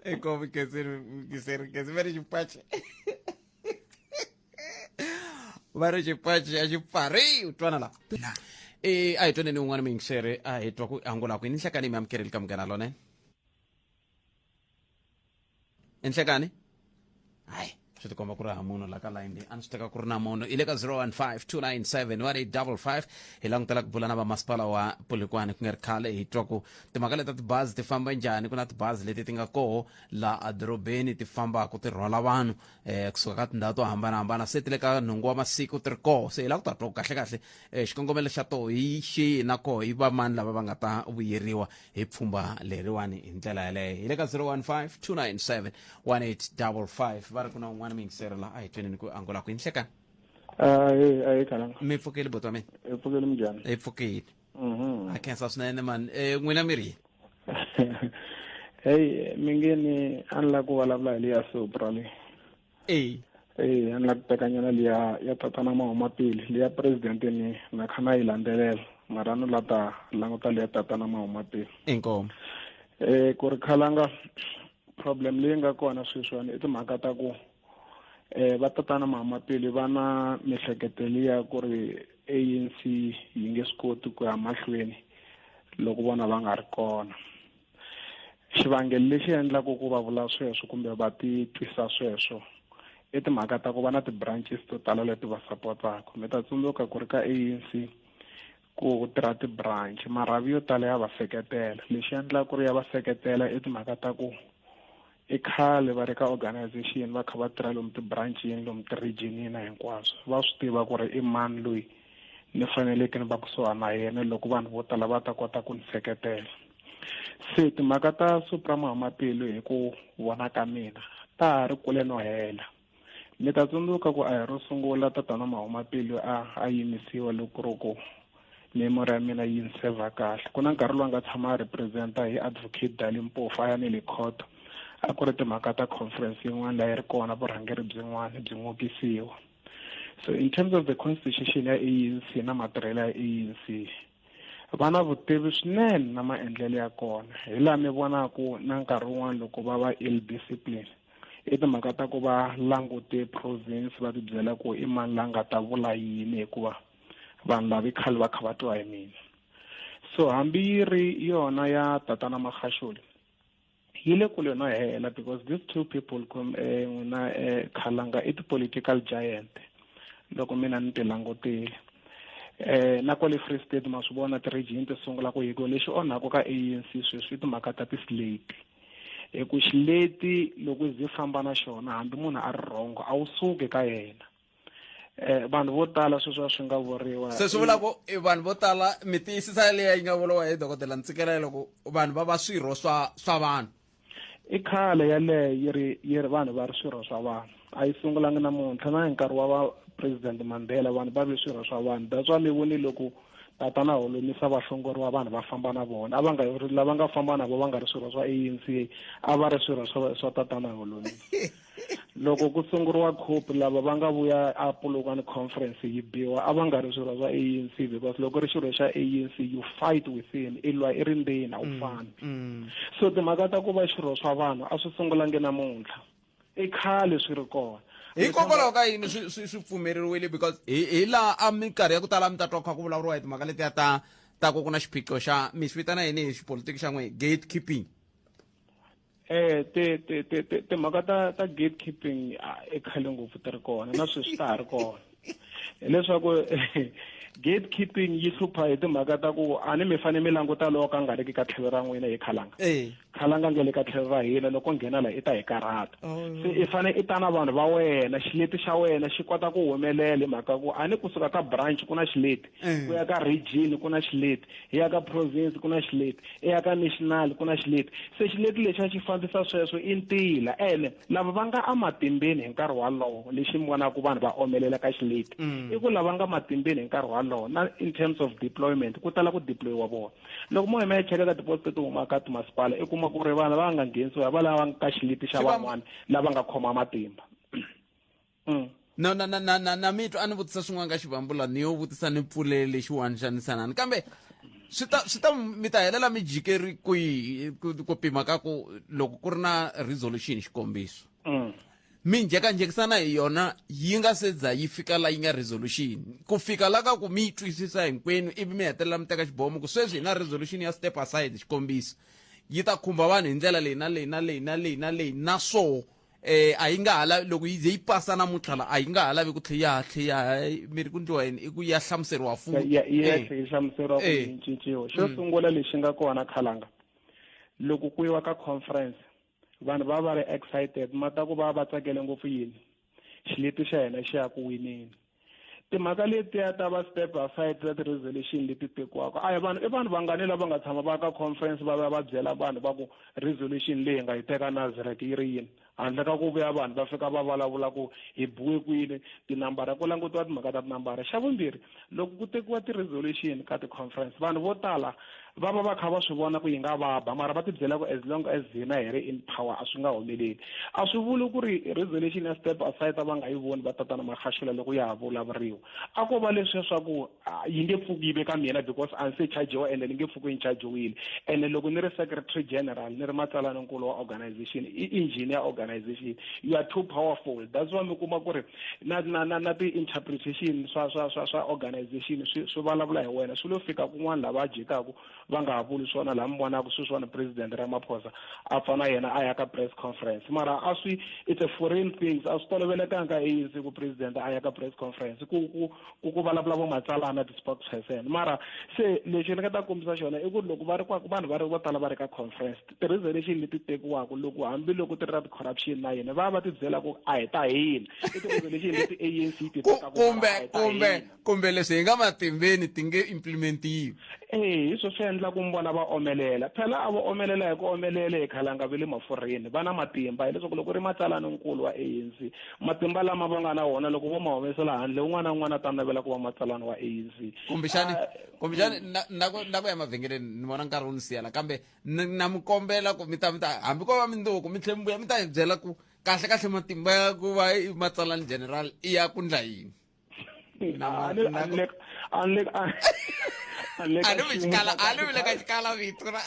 Inkomu Keseri, va ri xipaci. Va ri xipaci a xi pfariwi, twana la. A hi twaneni un'wana muyingiseri, a hi twa ku angula kwini. Nhlekani, mi amukerile ka Munghana Lonene. Enhlekani? Hayi, swi tikomba ku ri ha munhu la ka line leyi, a ni swi teka ku ri na munhu. I le ka 015-297-1855. Hi langutela ku bula na vamasipala wa Polokwane ku nga ri khale, hi twa ku timhaka leta tibazi ti famba njhani. Ku na tibazi leti ti nga koho la edorobeni ti fambaka ti rhwala vanhu kusuka ka tindhawu to hambanahambana, se ti le ka nhungu wa masiku ti ri koho. Se hi lava ku ta twa ku kahlekahle xikongomelo xa toho hi xihi, na koho i vamani lava va nga ta vuyeriwa hi pfhumba leriwani hi ndlela yaleyo. Hi le ka 015-297-1855. Va ri ku na un'wana muyingiseri la, a hi tweneni ku angula ku yinhlekani. Ahe, Kalanga. Mi pfukile buti wa mina? Hi pfukile, minjhani? Hi pfukile. A khensa swinene mani. N'wina mi ri yini? Hey, mi nge ni a ni lava ku vulavula hi leya Supra leyi. A ni lava ku tekanyana liya ya tatana Mahumapele, liya president ni na kha na yi landzelela, mara a ni la ta languta liya tatana Mahumapele. Inkomu. Ku ri Khalanga, problem leyi nga kona sweswiwani i timhaka ta ku va tatana Mahumapele va na miehleketo liya ku ri ANC yi nge swi koti ku ya mahlweni loko vona va nga ri kona. Xivangelo lexi endlaka ku va vula sweswo kumbe va titwisa sweswo i timhaka ta ku va na ti-branches to tala leti va supportaka. Mi ta tsundzuka ku ri ka ANC ku tirha ti-branch, marhavi yo tala ya va seketela. Lexi endlaka ku ri ya va seketela i timhaka ta ku i khale va ri ka organization, va kha va tirha lomu ti-branchini, lomu ti-regionini na hinkwaswo. Va swi tiva ku ri i mani loyi ni faneleke ni va kusuhana na yena loko vanhu vo tala va ta kota ku ni seketela. Se timhaka ta Supra Mahumapelo hi ku vona ka mina ta ha ri kule no hela. Mi ta tsundzuka ku a hi ro sungula tatana Mahumapelo a a yimisiwa loko ro ku memory ya mina yi ni sevha kahle. Ku na nkarhi lowu a nga tshama a represent-a hi advocate Dali Mpofu a ya ni le court. A ku ri timhaka ta conference yin'wana leyi ri kona vurhangeri byin'wana byi n'okisiwa. So in terms of the constitution ya ANC na matirhelo ya ANC, va na vutivi swinene na maendlelo ya kona. Hi laha mi vonaku na nkarhi wun'wana loko va va ill discipline, i timhaka ta ku va langute province va ti byela ku i mani la nga ta vula yini, hikuva vanhu lava i khale va kha va twa hi mina. So hambi yi ri yona ya tatana Magashule, yi le kule no hela, because these two people n'wina Khalanga i ti-political giant loko mina ni ti langutile. Na kwale Free State ma swi vona ti-region ti sungula ku hikuva lexi onhaka ka ANC sweswi i timhaka ta ti-slate. Hi ku xileti loko zi famba na xona hambi munhu a ri wrong a wu suki ka yena. Vanhu vo tala sweswi a swi nga vuriwa. Se swi vula ku vanhu vo tala mi tiyisisa leyi yi nga vuriwa hi dokodela Ntsikelelo loko vanhu va va swirho swa vanhu. I khale yaleyo yi ri vanhu va ri swirho swa vanhu. A yi sungulangi namuntlha, na hi nkarhi wa va President Mandela vanhu va ve swirho swa vanhu. That's why mi voni loko tatana Holomisa va hlongoriwa vanhu va famba na vona. A va nga ri lava nga famba na vona va nga ri swirho swa ANC, a va ri swirho swa tatana Holomisa. Loko ku sunguriwa COP, lava va nga vuya a Polokwane conference yi biwa, a va nga ri swirho swa ANC, because loko ri xirho xa ANC you fight within, i lwa i ri ndzeni, a wu fani. So timhaka ta ku va xirho swa vanhu a swi sungulangi namuntlha, i khale swi ri kona. Hikokwalaho ka yini swi pfumeleriwile? Because hi laha a minkarhi ya ku tala mi ta twa kha ku vulavuriwa hi timhaka letiya ta ku ku na xiphiqo xa mi swi vitana yini hi xipolitiki xa n'we, gatekeeping. Timhaka ta gatekeeping i khale ngopfu ti ri kona, na sweswi ta ha ri kona. Hileswaku gatekeeping yi hlupha hi timhaka ta ku a ni mi fanele mi languta loko ka nga ri ki ka tlhelo ra n'wina hi Khalanga. Khalanga nge le ka tlhelo ra hina, loko nghena la i ta hi karhata. Se i fanele i ta na vanhu va wena, xileti xa wena xi kota ku humelela hi mhaka ku a ni kusuka ka branch ku na xileti, ku ya ka region ku na xileti, hi ya ka province ku na xileti, i ya ka national ku na xileti. Se xileti lexi a xi fambisa sweswo i ntila, ene lava va nga ematimbeni hi nkarhi walowo, lexi mi vonaka vanhu va omelela ka xileti, i ku lava nga matimbeni hi nkarhi walowo, na in terms of deployment ku tala ku deployiwa vona. Loko mo yima ya cheka ka tipost leti humaka ka timasipala, i kuma ku ri vanhu lava nga nghenisiwa va lava ka xileti xa van'wana lava nga khoma matimba. No, na, na, na, na, na mitwa a ni vutisa swin'wana ka xivambula, ni yo vutisa ni pfulele lexiwani xa nisanani, kambe swi ta mi ta helela mi jikeri kwihi ku pima ka ku loko ku ri na resolution xikombiso. Mi njhekanjhekisana hi yona yi nga se za yi fika la yi nga resolution, ku fika la ka ku mi yi twisisa hinkwenu ivi mi hetelela mi teka xiboho ku sweswi hi na resolution ya step aside xikombiso, yi ta khumba vanhu hi ndlela leyi na leyi na leyi na leyi na leyi, na swo a yi nga ha lavi loko yi ze yi pasa namuntlha la, a yi nga ha lavi ku tlhe ya tlhe ya mi ri ku ndliwa yini, i ku ya hlamuseriwa futhi. Ya, ya tlhe yi hlamuseriwa ku yi cinciwa. Xo sungula lexi nga kona Khalanga, loko ku yiwa ka conference vanhu va va ri excited, mata ku va va tsakele ngopfu yini, xileti xa hina xi ya ku wineni. Timhaka letiya ta va step aside ta ti-resolution leti tekiwaka, a hi vanhu, i vanhu vangani lava nga tshama va ka conference va va va byela vanhu va ku resolution leyi nga yi teka Nasrec yi ri yini, handle ka ku vuya vanhu va fika va vulavula ku hi buwe kwini, tinambara, ku langutiwa timhaka ta tinambara. Xa vumbirhi, loko ku tekiwa ti-resolution ka ti-conference, vanhu vo tala va va va kha va swi vona ku yi nga va ba, mara va ti byela ku as long as hina hi ri in power a swi nga humeleli. A swi vuli ku ri resolution ya step aside va nga yi voni va tatana Magashule loko ya ha vulavuriwa. A ko va leswiya swa ku, yi nge pfuki yi ve ka mina because a ni se chajiwa, ende ni nge pfuki ni chajiwile. Ene loko ni ri secretary general, ni ri matsalanankulu wa organization, i engine ya organization, you are too powerful. That's why mi kuma ku ri na, na, na, na ti-interpretation swa, swa, swa, swa organization swi vulavula hi wena, swi lo fika kun'wana lava jikaka va nga ha vuli swona, laha mi vonaka sweswiwani President Ramaphosa a pfa na yena a ya ka press conference, mara a swi, it's a foreign things, a swi tolovelekanga ka ANC ku president a ya ka press conference ku, ku, ku, ku vulavula vo matsalana ti-spokesperson. Mara se lexi ni nga ta kombisa xona i ku loko va ri kwa, vanhu va ri vo tala va ri ka conference, ti-resolution leti tekiwaka loko hambiloko ti ri na ti-corruption na yini, va va ti byela ku a hi ta hina, i ti-resolution leti ANC ti tekaka ku mara a hi ta hina. Kumbe leswi hi nga matimbeni ti nge implementiwi. Hi swo swi endla ku mi vona va omelela phela a va omelela hi ku omelela hi khalanga va le mafurheni va na matimba hileswaku loko ri matsalani nkulu wa ANC matimba lama va nga na wona loko vo ma humesela handle un'wana na un'wana a ta navela ku va matsalani wa ANC kumbexani kumbexani na ku na ku ya mavhengeleni ni vona nkarhi wu ni siyela kambe na mi kombela ku mi ta mi ta hambi ko va mindzuku mi tlhe mi vuya mi ta hi byela ku kahle kahle matimba ya ku va i matsalani general i ya ku ndla yini a ni le ka xikala vito ra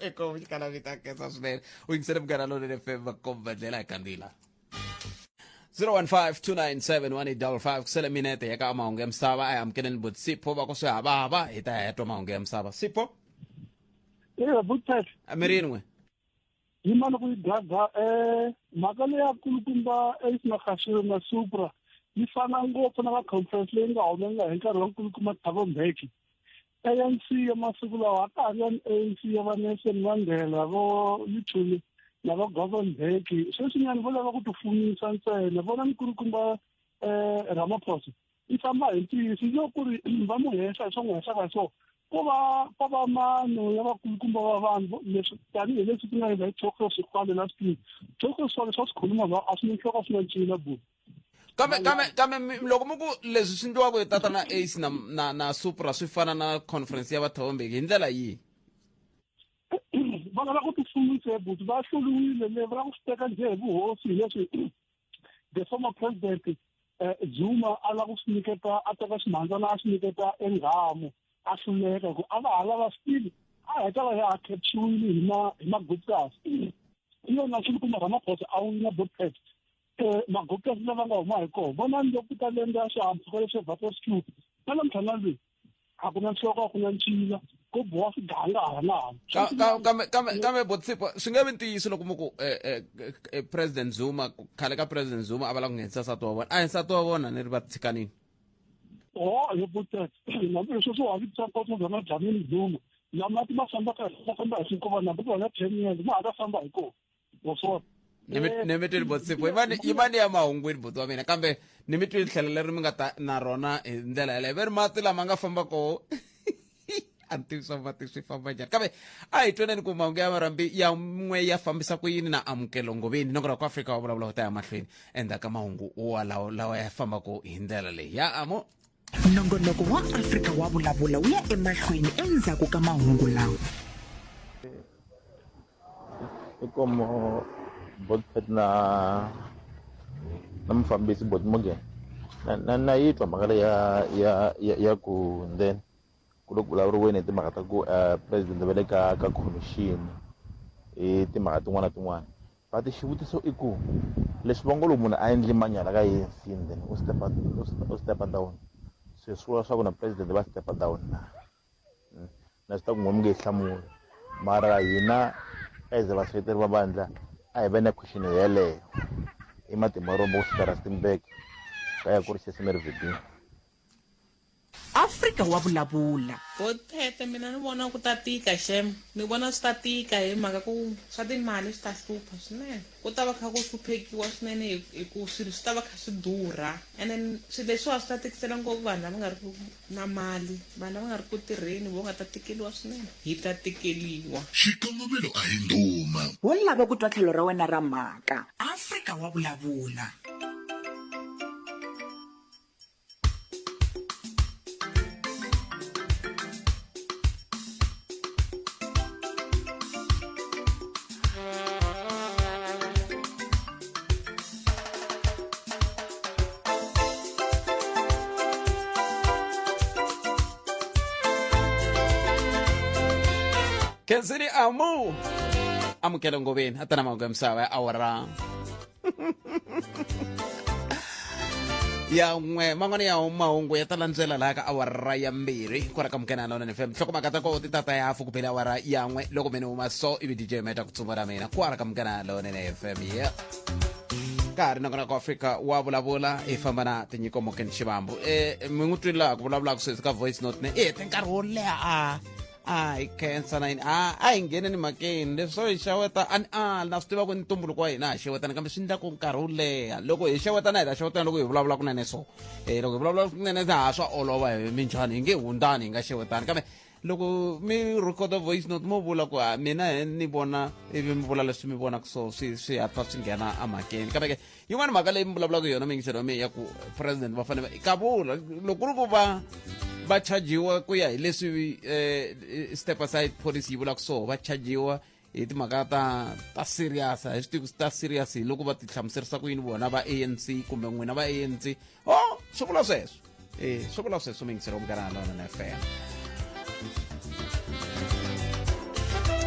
eko xikala vito a khensa swinene u yingisele munghana lonene fm va komba ndlela hi kandzila 015-297-1855 kusele minete ya ka mahungu ya misava a hi amukeleni bot sipho va ku swi havava hi ta ya twa mahungu ya misava sipho eya butpet amirini n'we yi mani ku yi gaga um mhaka leya kulukumba Ace Magashule na Supra yi fana ngopfu na va conference leyi nga humelela hi nkarhi wa nkulukumba Thabo Mbeki ANC ya masiku lawa a ka ha ri ya ANC ya va Nelson Mandela vo Luthuli na va Govan Mbeki sweswinyana vo lava ku tifumisa ntsena vona nkulukumba um Ramaphosa yi famba hi ntiyiso yo ku ri va n'wi henhla hi swa n'wi henhlaka hi swona ko va ko va mano ya vakulukumba va vanhu leswi tanihileswi ku nga endla hi Tokyo Sexwale last week Tokyo Sexwale swa swikhuluma va a swi nhloko a swi na ncila bu kambe kambe kambe loko mi ku leswi swi ndliwaka hi tata na ace na na na supra swi fana na conference ya vathombeki hi ndlela yihi va lava ku tifumisa buti va hluriwile le va lava ku swi teka njhe hi vuhosi hi leswi the former president eh, Zuma a lava ku swi nyiketa a teka ximhandzana a xi nyiketa enghamu a hluleka ku a va ha lava still a heta va ya capturile hi ma hi maguptas i yona swi kuma Ramaphosa a wina Botpet eh maguptas lava nga huma hi kona vonani loko ta lenda swihahampfhuka leswi Vaporfly na namuntlha na lweyi a ku na nhloko a ku na ncila ko boha swiganga hala na hala kambe kambe kambe botsipo swi nge vi ntiyiso loko mi ku eh, eh, eh, president zuma khale ka president zuma a va lava ku nghenisa nsati wa vona a hi nsati wa vona ni ri va tshikanini o yo botet hambi sweswo wa vitisa nkosazana dlamini zuma la mati ma fambaka ma famba hi swinkovana hambi ku va na 10 years ma ha ta famba hi kona wa swona ni mi twile botsipho yi va ni ya mahungwini buti wa mina kambe ni mi twile tlhelo leri mi nga ta na rona hi ndlela yaleyo ve ri mati lama nga famba koho a ni tivi swa mati swi famba njhani kambe a hi tweneni ku mahungu ya marhambi ya n'we ya fambisa ku yini na amukelo ngoveni nongonoko wa afrika wa vulavula ku ta ya mahlweni endzhaku ka mahungu walawo lawa ya fambaka hi ndlela leyi ya amo Nongonoko wa Afrika wa Vulavula wu ya emahlweni endzhaku ka mahungu lawa. Inkomu Botpet na na mufambisi Bot Morgan na na na yi twa mhaka leyi ya ya ya ya ku then ku le ku vulavuriweni hi timhaka ta ku president va le ka ka khomixini hi timhaka tin'wana na tin'wana But xivutiso i ku, leswi va ngo loko munhu a endle manyala ka ANC and then u step u step down, se swi vula swa ku na president va step down na? Hmm? Na swi ta ku n'we mi nge yi hlamuli. Mara hina as vaseketeri va vandla a hi ve na question yeleyo. I Matimba Rombo kusuka Rustenburg, ka ya ku ri Seseme-Rivedine. Afrika wa vulavula. Bothete mina ni vona ku ta tika xem ni vona swi ta tika hi mhaka ku swa timali swi ta hlupha swinene ku ta va kha ku hluphekiwa swinene hi ku swilo swi ta va kha swi durha and then swilo leswiwa swi ta tikisela ngopfu vanhu lava nga ri ku na mali vanhu lava nga ri ku tirheni vo nga ta tikeliwa swinene hi ta tikeliwa. Xikongomelo a hi ndhuma. Wo lava ku twa tlhelo ra wena ra mhaka. Afrika wa vulavula. Khensini amu amukele ngoveni a ta na mahungu ya misava ya awara ya n'we man'wana ya mahungu ya ta landzela laha ka awara ya mbirhi kwala ka mukena lona fm nhlokomhaka ta koho ti tata ya hafu ku bele awara ya n'we loko mene huma so ivi dj meta ku tsumba ra mina kwala ka mukena lona fm yeah ka ha ri nongonoko wa afrika wa vulavula hi famba na tinyiko moken xivambu e mi n'wi twile laha ku vulavulaka sweswi ka voice note ne i hete nkarhi wo leha a A hi khensa na yini, a hi ngheneni mhakeni. Leswi swo hi xeweta a ni ali, na swi tiva ku ni ntumbuluko wa hina ha xewetana, kambe swi endla ku nkarhi wo leha loko hi xewetana hi ta xewetana loko hi vulavula kunene. So loko hi vulavula kunene ha swa olova, hi minjhani hi nge hundzani hi nga xewetani. Kambe loko mi recorda voice note mo vula ku mina ni vona, ivi mi vula leswi mi vonaka, so swi hatla swi nghena emhakeni. Kambe ke yin'wana mhaka leyi mi vulavulaka yona, miyingiselo wa mina, ya ku president va fanele ka vula loko ku ri ku va chajiwa ku ya hi leswi step aside policy yi vulaka, so va chajiwa hi timhaka ta serious. A hi swi tivi ta serious hi loko va ti hlamuserisa ku yini vona va ANC kumbe n'wina va ANC. Oh, swi vula sweswo, swi vula sweswo, miyingiselo Munghana Lonene FM.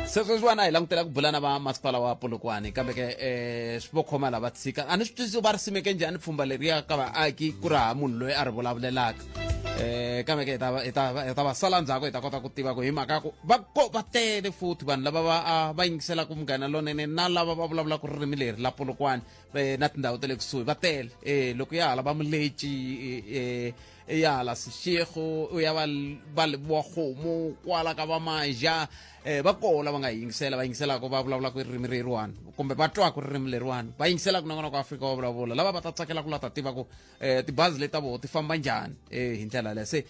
Se sweswiwani a hi langutela ku bula na va masipala wa Polokwane, kambe ke swi vo khoma lava tshika. A ni swi twisisi va ri simeke njhani pfhumba leriya ka vaaki, ku ri hava munhu loyi a ri vulavulelaka. Kambe ke hi ta va sala ndzhaku, hi ta kota ku tiva ku hi mhaka ku va ko va tele futhi vanhu lava va yingiselaka Munghana Lonene na lava va vulavulaka ririmi leri la Polokwane na tindhawu ta le kusuhi va tele. Loko ya hala va Muleci, ya hala Seshego, u ya va Lebowakgomo, kwala ka va Maja, va koho lava nga yingisela, va yingiselaka, va vulavulaka ririmi leriwani kumbe va twaka ririmi leriwani, va yingiselaka na kona ku Afrika wa vulavula, lava va ta tsakela ku la ta tiva ku tibazi leti ta voho ti famba njhani hi ndlela yaleyo. Se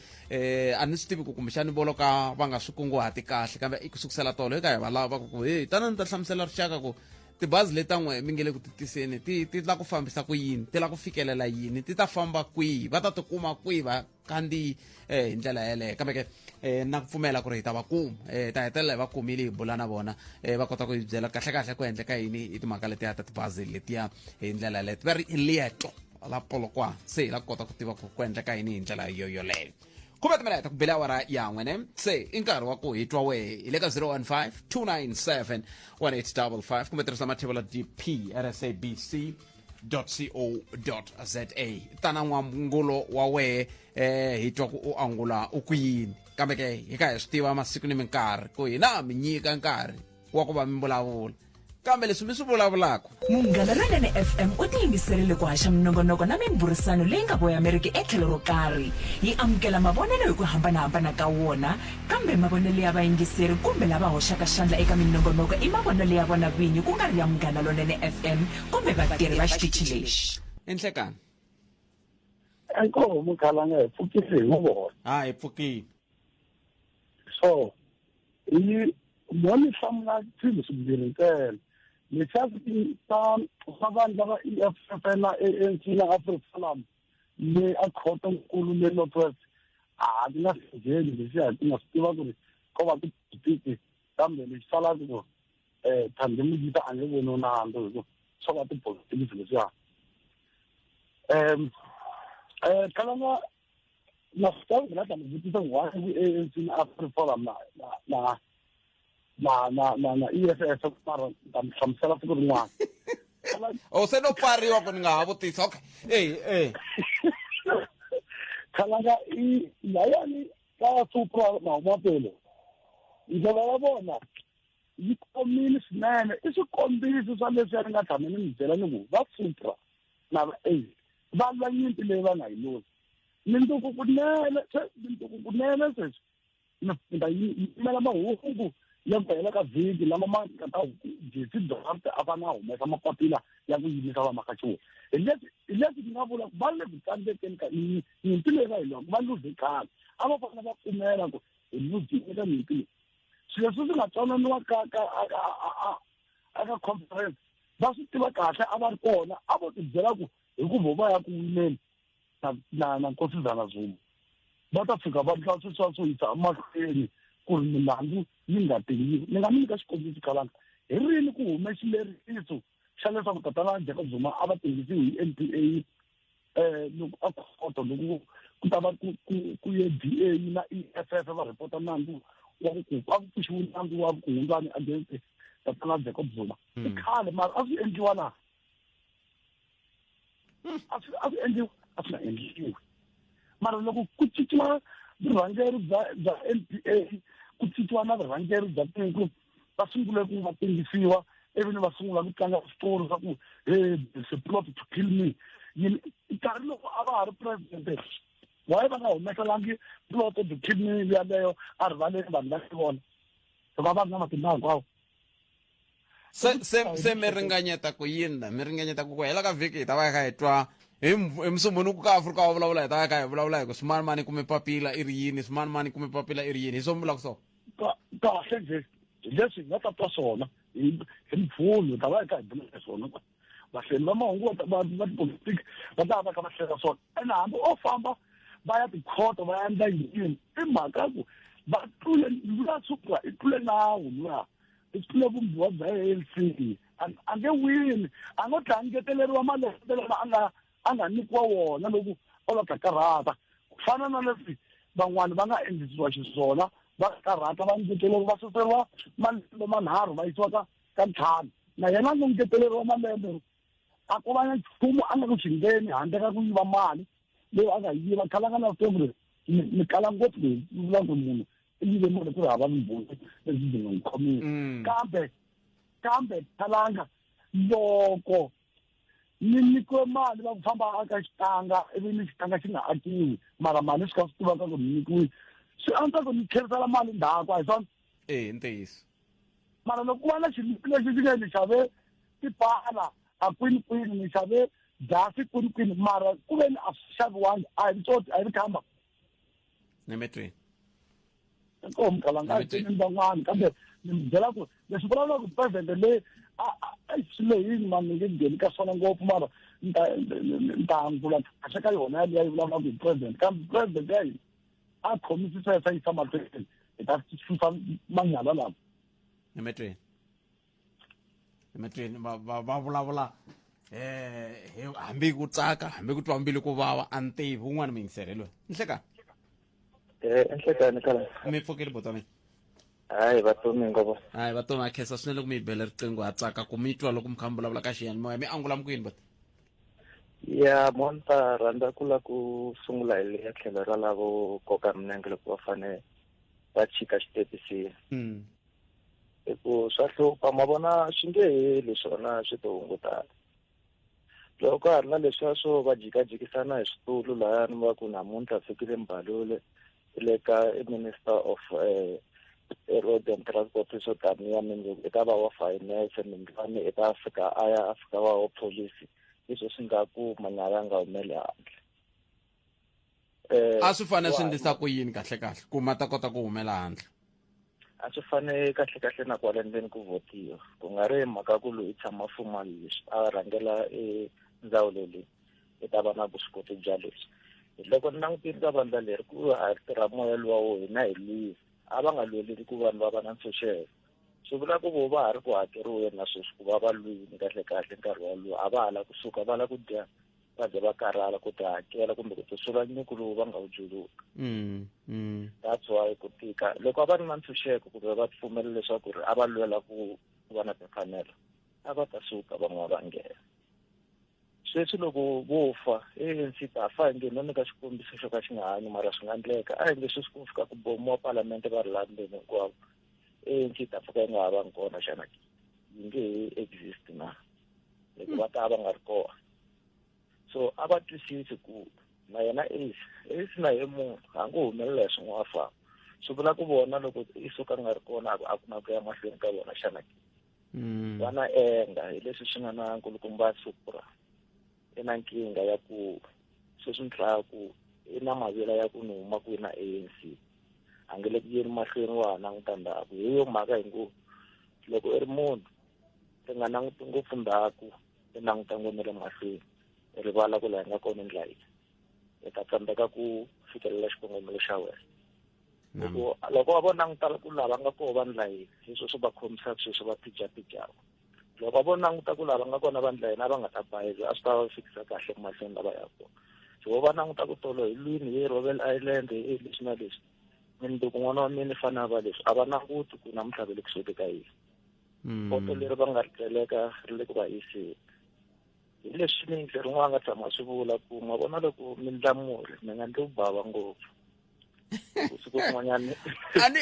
a ni swi tivi ku kumbexani vo ka va nga swi kunguhati kahle, kambe i ku sukusela tolo eka hi va lava ku hey, tana ni ta hlamusela rixaka ku tibazi leti ta n'we mi nge le ku ti tiseni ti la ku fambisa ku yini, ti la ku fikelela yini, ti ta famba kwihi, va ta ti kuma kwihi vakhandziyi hi ndlela yeleyo. Kambe ke na ku pfumela ku ri hi ta va kuma, ta hetelela hi va kumile, hi bula na vona, va kota ku hi byela kahle kahle ku endleka yini hi timhaka letiya ta tibazi letiya hi ndlela yeleyo. Va ri i leeto la Polokwane, se hi la ku kota ku tiva ku endleka yini hi ndlela yo yoleyo. 10 timinete ku bela awara ya n'wene, se i nkarhi wa ku hi twa wehe. Hi le ka 015 297 1855 kumbe tirhisa mathevula dp rsabc co za. Tana n'wangulo wa wehe, hi twa ku u angula u ku yini. Kambe ke hi ka hi swi tiva masiku ni minkarhi ku hina mi nyika nkarhi wa ku va mi vulavula, kambe leswi mi swi vulavulaka. Munghana Lonene FM u tiyimiserile ku haxa minongonoko na mimbhurisano leyi nga voyameriki etlhelo ro karhi. Yi amukela mavonelo hi ku hambanahambana ka wona, kambe mavonelo ya vayingiseri kumbe lava hoxaka xandla eka minongonoko i mavonelo ya vona vinyi ku nga ri ya Munghana Lonene FM kumbe vatirhi va xitichi lexi. I nhlekani. Inkomu Khalanga, hi pfukile hi vona. Ha, hi pfukile. So hi mo ni hlamula swilo swimbirhi ntsena leswiya ta swa vanhu lava EFF na ANC na AfriForum le a khoto nkulu le North West. A ti nga singheni leswiya, ti nga swi tiva ku ri ko va tipolitiki, kambe lexi salaka ku Thandi Modise a nge voni nandzu hi ku swo va tipolitiki leswiya. Khalanga na swi la ta mi vutisa why ku ANC na AfriForum na EFF, mara ni ta mi hlamusela siku rin'wana. O se no pfariwa ku ni nga ha vutisa. Okay, eh. Khalanga, i layani ka Supra Mahumapelo, ndlela ya vona yi komile swinene. I swikombiso swa leswi ni nga tshame ni mi byela ni ku va Supra na va A va lwa nyimpi leyi va nga yi luzi. Mindzuku kunene, se mindzuku kunene sweswi ni ta yimela mahungu ya ku hela ka vhiki lama ma nga ta Jesse Duarte a fane a humesa mapapila ya ku yimisa vamakachuwa. Hi leswi ni nga vula ku va le ku tsandzekeni ka nyimpi leyi va yi lwaka. Va luze khale, a va fanele va pfumela ku hi luzile ka nyimpi leyi. Swilo leswi swi nga twananiwa ka aka conference, va swi tiva kahle, a va ri kona, a vo ti byela ku hi ku vo va ya ku wineni na Nkosazana Zuma, va ta fika va ndla sweswiya swo yisa emahlweni ku ri milandzu yi nga tengiwi. Ni nga mi nyika xikombiso, Khalanga. Hi rini ku hume xileriso xa leswaku tatana Jacob Zuma a va tengisiwi hi NPA loko a khoto, loko ku ta va ku ye DA na EFF va ripota nandzu wa ku a ku pfuxiwe nandzu wa vukungundzwani against tatana Jacob Zuma? I khale, mara a swi endliwa na a swi endliwa? A swi nga endliwi. Mara loko ku cinciwa vurhangeri bya NPA, ku cinciwa na vurhangeri bya tiko, va sungule ku va tengisiwa, ivi va sungula ku tlanga switori swa ku hey, there's a plot to kill me. Yini nkarhi loko a va ha ri president? Why va nga humeselangi ploto bikini yaleyo a rivaleni vanhu va swi vona va va ri na matimba hinkwawo? Se se se mi ringanyeta ku yini la? Mi ringanyeta ku ku hela ka vhiki hi ta va hi kha hi twa hi hi Musumbunuku ka Afrika wa vulavula, hi ta va hi kha hi vulavula hi ku swimanimani kume papila i ri yini, swimanimani kume papila i ri yini, hi swo mi vulaka so? Kahle njhe, hi leswi hi nga ta twa swona hi hi Mvhulu, hi ta va hi kha hi bula hi swona. Vahleri va mahungu va va tipolitiki va ta va kha va hlela swona. Ene hambi o famba va ya tikhoto va ya endla yini, i mhaka ku va tlule luya Supra, i tlule nawu luya, i tlule vumbiwa bya ANC. A nge wini, a ngo tlhela ngeteleriwa malembe lama a nga nyikiwa wona loko o la ta karhata, ku fana na leswi van'wani va nga endlisiwa xiswona, va karhata va ngeteleriwa, va suseriwa malembe manharhu va yisiwa ka 5. Na yena a ngo ngeteleriwa malembe, a ku va na nchumu a nga ku xi ngheni handle ka ku yiva mali leyi a nga yiva. Khalanga na swi tiva ku ni kala ngopfu leyi vula ku munhu i yive mali ku ri hava vumbhoni lebyi byi nga n'wi khomisa. Kambe khalanga loko ni nyikiwe mali va ku famba aka xitanga, ivi ni xitanga xi nga akiwi, mara mali swi kha swi tiva ka ku ni nyikiwile, swi antswa ku ni tlherisela mali ndzhaku, a hi swona? E, ntiyiso. Mara loko ku va na xilipi lexi xi nge ni xave tipala a kwini kwini, ni xave jasi kwini kwini, mara ku ve ni a swi xaviwangi, a hi tsotsi, a hi ri khamba. Nemetweni. Inkomu kalanga, a hi ni van'wani, kambe ni mi byela ku leswi vulavulaka ku president leyi a swi lehini mani, ni nge ngheni ka swona ngopfu, mara ni ta ni ta angula kahle ka yona yaliya yi vulavulaka hi president. Kambe president ya hina a khomisisa yisa yisa mahlweni, hi ta susa manyala lama. Nemetweni, nemetweni. Va vulavula hambi ku tsaka, hambi ku twa mbilu ku vava, a ni tivi. Wun'wana muyingiseri loyi, nhlekani. Enhlekani kala. Mi pfukile bota mina? Hayi, vatomi ngopfu. Hayi, vatomi, a khensa swinene loko mi yi bele riqingho, ha tsaka ku mi twa loko mi kha mi vulavula ka xiyanimoya. Mi angula mi ku yini bota? Ya, mo ni ta rhandza ku la ku sungula hi leya tlhelo ra lavo koka minenge loko va fane va chika xitepisini. Hi ku swa hlupha, ma vona, swi nge heli swona, swi to hungutana. Loko ka ha ri na leswiya swo va jikajikisana hi switulu lahayani, va ku namuntlha fikile Mbalule i le ka i Minister of Road and Transport, swo taniya mindzuku i ta va wa finance, mindlwani i ta fika a ya a fika va wa police, leswi swi nga ku manyala ya nga humeli handle. A swi fanele swi endlisa ku yini kahle kahle ku ma ta kota ku humela handle? A swi fane kahle kahle na kwale ndzeni ku votiwa, ku nga ri mhaka ku loyi tshama fuma leswi a rhangela e ndzawulo leyi i ta va na vuswikoti bya leswi. Hi loko ni langutile ka vandla leri ku ha tirha moya luwa wo hina hi lwiwa, a va nga lweleli ku vanhu va va na ntshunxeko, swi vula ku vo va ha ri ku hakeriweni na sweswi ku va va lwini kahle kahle nkarhi walowo, a va ha la kusuka, va la ku dya va ze va karhala ku ti hakela kumbe ku tisula nyuku lowu va nga wu juluka. That's why ku tika. Loko a va ri na ntshunxeko kumbe va pfumela leswaku ri a va lwela ku va na timfanelo, a va ta suka van'wana va nghena. Sweswi loko vo fa ANC ta fa, hi nge no nyika xikombiso xo ka xi nga hanyi, mara swi nga endleka a hi nge sweswi ku fika ku bomiwa palamende va ri laha ndzeni hinkwavo, ANC ta pfuka yi nga ha vangi kona, xana ke yi nge he exist na hikuva ta va nga ri kona? So a va twisisi ku na yena Ace, Ace na ye munhu a ngo humelela hi swin'wana famba, swi vula ku vona loko i suka nga ri kona a ku na ku ya mahlweni ka vona, xana ke? Va na enga hi leswi swi nga na nkulukumba Supra i na nkingha ya ku sweswi ni tlaya ku i na mavila ya ku ni huma kwihi na ANC, a nge le ku yeni mahlweni, wa ha languta ndzhaku. Hi yo mhaka hi ngo loko i ri munhu ri nga languti ngopfu ndzhaku, i languta ngopfu na le mahlweni, i rivala ku laha hi nga kona ndlela yi i ta tsandzeka ku fikelela xikongomelo xa wena. Loko va languta ku lava nga kona va ndla yini, hi sweswo va khomisaka sweswo va pijapijaka. Loko va languta ku lava nga kona va ndla yini, a va nga ta bayiza, a swi ta va fikisa kahle mahlweni lava ya kona. So va languta ku tolo hi lwini hi Robben Island, hi leswi na leswi, mundzuku n'wana wa mina i fanele a va leswi, a va languti ku namuntlha va le kusuhi ka yini. Poto leri va nga ri tseleka ri le ku va yiseni. Hi leswi miyingiseri rin'wana nga tshama swi vula ku ma vona loko mi ndla murhi mi nga ndli wu bava ngopfu. Siku rin'wanyana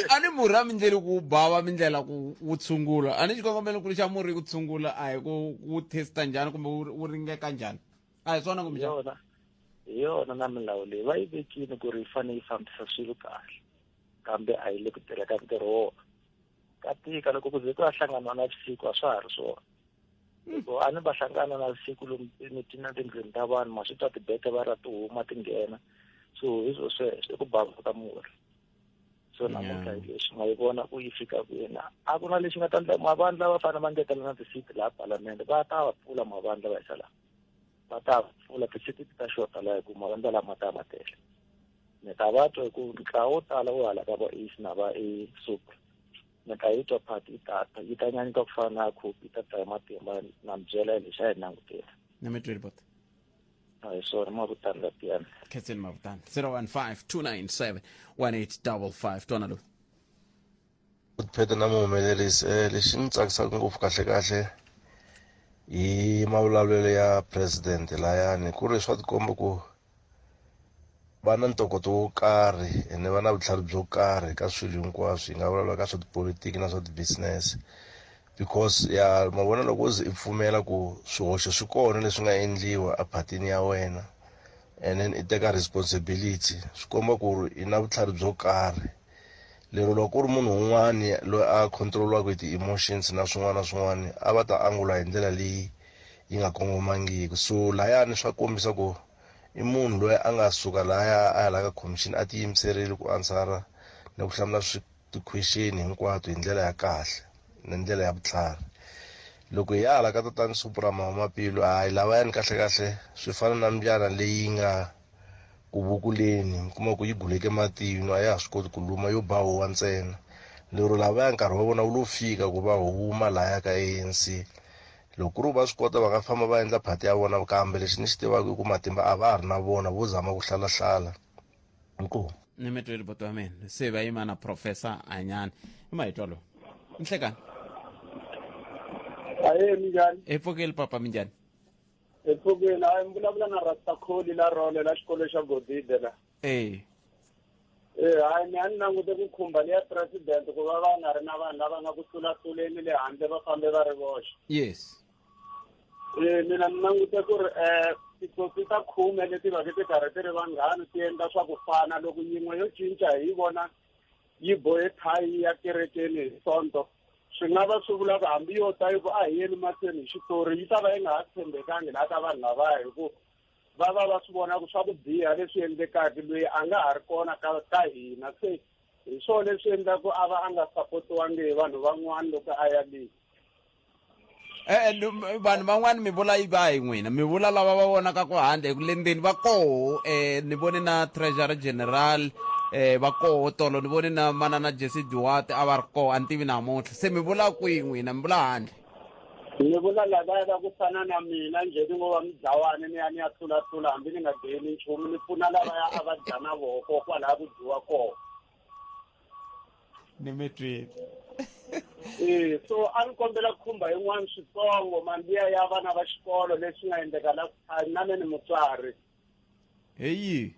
ani murhi a mi ndleli ku bava, mi ndlela ku wu tshungula. Ani xikongomelo ku xa murhi ku tshungula, a hi ku wu testa njhani kumbe wu ringeka njhani, a hi swona kumbe yona? Hi yona na milawu leyi va yi vekile ku ri yi fanele yi fambisa swilo kahle, kambe a yi le ku tirha ka ntirho wona. Ka tika loko ku ze ku ya hlanganiwa na vusiku a swa ha ri swona. Hikuva a ni va hlangana na vusiku lomu na tindlwini ta vanhu, ma swi twa tibeke va ra ti huma ti nghena. So hi swo sweswo i ku bava ka murhi. So namuntlha hi leswi ma yi vona ku yi fika kwini. A ku na lexi nga ta endla mavandla va fanele va ngetela na tisiti laha palamende, va ta va pfula mavandla va yisa laha. Va ta pfula tisiti ti ta xota laha hikuva mavandla lama ta va tele. Mi ta va twa hi ku ntlawa wo tala wo hala ka va Ace na va A Supra. Mi ta yi twa party yi ta ta, yi ta nyanyuka ku fana na Cope, yi ta ta hi matimba na mi byela hi lexi a hi langutela. Na mi tweli bot. A hi swona mavutani la tiyani. Khenseni mavutani. 015 297 1855 twana lowu. Phete na muhumelerisi lexi ni tsakisaka ngopfu kahle kahle hi mavulavulelo ya president layani ku ri swa tikomba ku va na ntokoto wo karhi ene va na vutlhari byo karhi ka swilo hinkwaswo, hi nga vulavula ka swa tipolitiki na swa ti-business, because ya ma vona loko wo ze i pfumela ku swihoxo swi kona leswi nga endliwa ephatini ya wena and then i teka responsibility, swi komba ku ri i na vutlhari byo karhi. Lero loko ku ri munhu un'wani loyi a control-waka hi ti-emotions na swin'wana na swin'wana, a va ta angula hi ndlela leyi yi nga kongomangiki. So layani swa kombisa ku i munhu loyi a nga suka laya a ya la ka commission a tiyimiserile ku answara ni ku hlamula ti-question hinkwato hi ndlela ya kahle na ndlela ya vutlhari. Loko hi ya hala ka tatana Supra Mahumapelo, hayi lavayani kahle kahle swi fana na mbyana leyi nga ku vukuleni, mi kuma ku yi guleke matino, a ya ha swi koti ku luma, yo ba huwa ntsena. Lero lavaya nkarhi wa vona wu lo fika ku va huma laya ka ANC. Loko ku ri va swi kota va nga famba va endla phati ya vona, kambe lexi ni xi tivaka i ku matimba a va ha ri na vona, vo zama ku hlalahlala. Inkomu. Ni mi tweli buti wa mina, se va yima na Professor Anyani. I mahitwa lowu. Nhlekani. Aye, minjhani? Hi pfukile papa, minjhani? Hi pfukile. Hayi, mi vulavula na Rasta Kholi la Role la xikolo xa Godide la. Eh, hayi, ni a ni langute ku khumba leya president ku va va nga ri na vanhu lava nga ku tlulatluleni le handle, va fambe va ri voxe. Eh, mina ni langute ku ri titsotsi ta khume leti va ti karhi ti ri vanghani ti endla swa ku fana, loko yin'we yo cinca hi vona yi bohe thayi ya kerekeni hi Sonto, swi nga va swi vula ku hambi yo ta yi ku a hi yeni mahlweni hi xitori, yi ta va yi nga ha tshembekangi laha ka vanhu lavaya, hi ku va va va swi vona ku swa ku biha leswi endlekaka loyi a nga ha ri kona ka hina. Se hi swona leswi endlaku a va a nga sapotiwangi hi vanhu van'wana loko a ya le. Vanhu van'wani mi vula yi va hi n'wina, mi vula lava va vonaka ku handle hi ku le ndzeni va koho. Ni vone na Treasury General va koho tolo, ni vone na manana Jesse Duarte a va ri koho, a ni tivi namuntlha. Se mi vula kwihi n'wina, mi vula handle? Ni vula lavaya va ku fana na mina njhe, ni ngo va mudlawani, ni ya ni ya tlulatlula hambi ni nga geyini nchumu, ni pfuna lavaya a va dya na voko kwalaya ku dyiwa kona. Ni mi twile. So a ni kombela ku khumba yin'wana switsongo, mandiya ya vana va xikolo leswi nga endleka last time, na me ni mutswari. Heyi.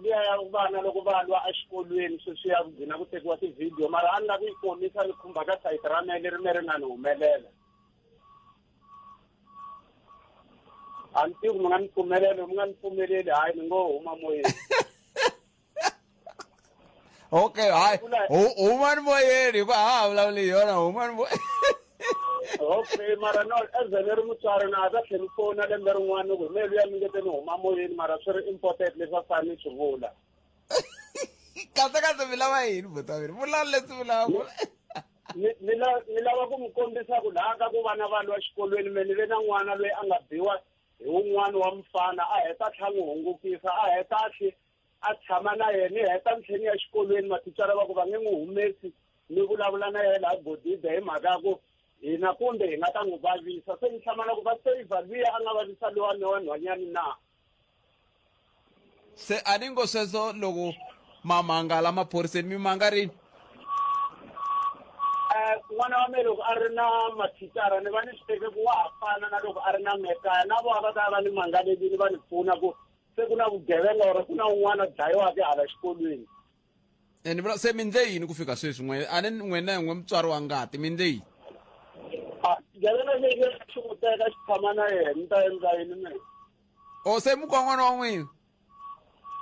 Liya ya vana loko va lwa exikolweni, sweswi ya gcina ku tekiwa ti-video, mara a ni lava ku yi komisa ni khumba ka sayiti ra mehe leri me ri nga ni humelela. A ni tivi ku mi nga ni pfumelela, mi nga ni pfumeleli, hayi ni ngo huma moyeni. Okay, hayi, humani moyeni, hikuva ha ha vulavuli hi yona, humani moyeni. Okay, mara no, as ni ri mutswari na ta tlhela ni fona lembe rin'wana ni ku hi mehe luya mi nge te ni huma moyeni, mara swi ri important leswi a fane ni swi vula. Kahle kahle mi lava yini, buti wa mina? Vula leswi vulaka. Ni lava ku mi kombisa ku laha ka ku vana va lwa xikolweni, me ni ve na n'wana loyi a nga biwa hi wun'wana wa mufana, a heta tlha n'wi hungukisa, a heta a tlhe a tshama na yena, ni heta ni tlhe ni ya xikolweni, mathicara va ku va nge n'wi humesi, ni vulavula na yena laha Godide hi mhaka ya ku hina kumbe hi nga ta n'wi vavisa. Se ni hlamala ku va saver luya a nga vavisa lowa wa nhwanyani na. Se a ni ngo sweswo loko mamangala maphoriseni mi manga rini? N'wana wa me loko a ri na mathicara ni va ni swi teke ku wa ha fana na loko a ri na mekaya, na vona va ta va ni mangalelini va ni pfuna ku se ku na vugevenga or ku na un'wana dlayiwaka hala xikolweni. Ni vula se mi ndle yini ku fika sweswi n'we? A ni n'wina n'we mutswari wa ngati, mi ndle yini? A gevenga lexi xi n'wi teka xi tshama na yena, ni ta endla yini mina? O se mukon'wana wa n'wina?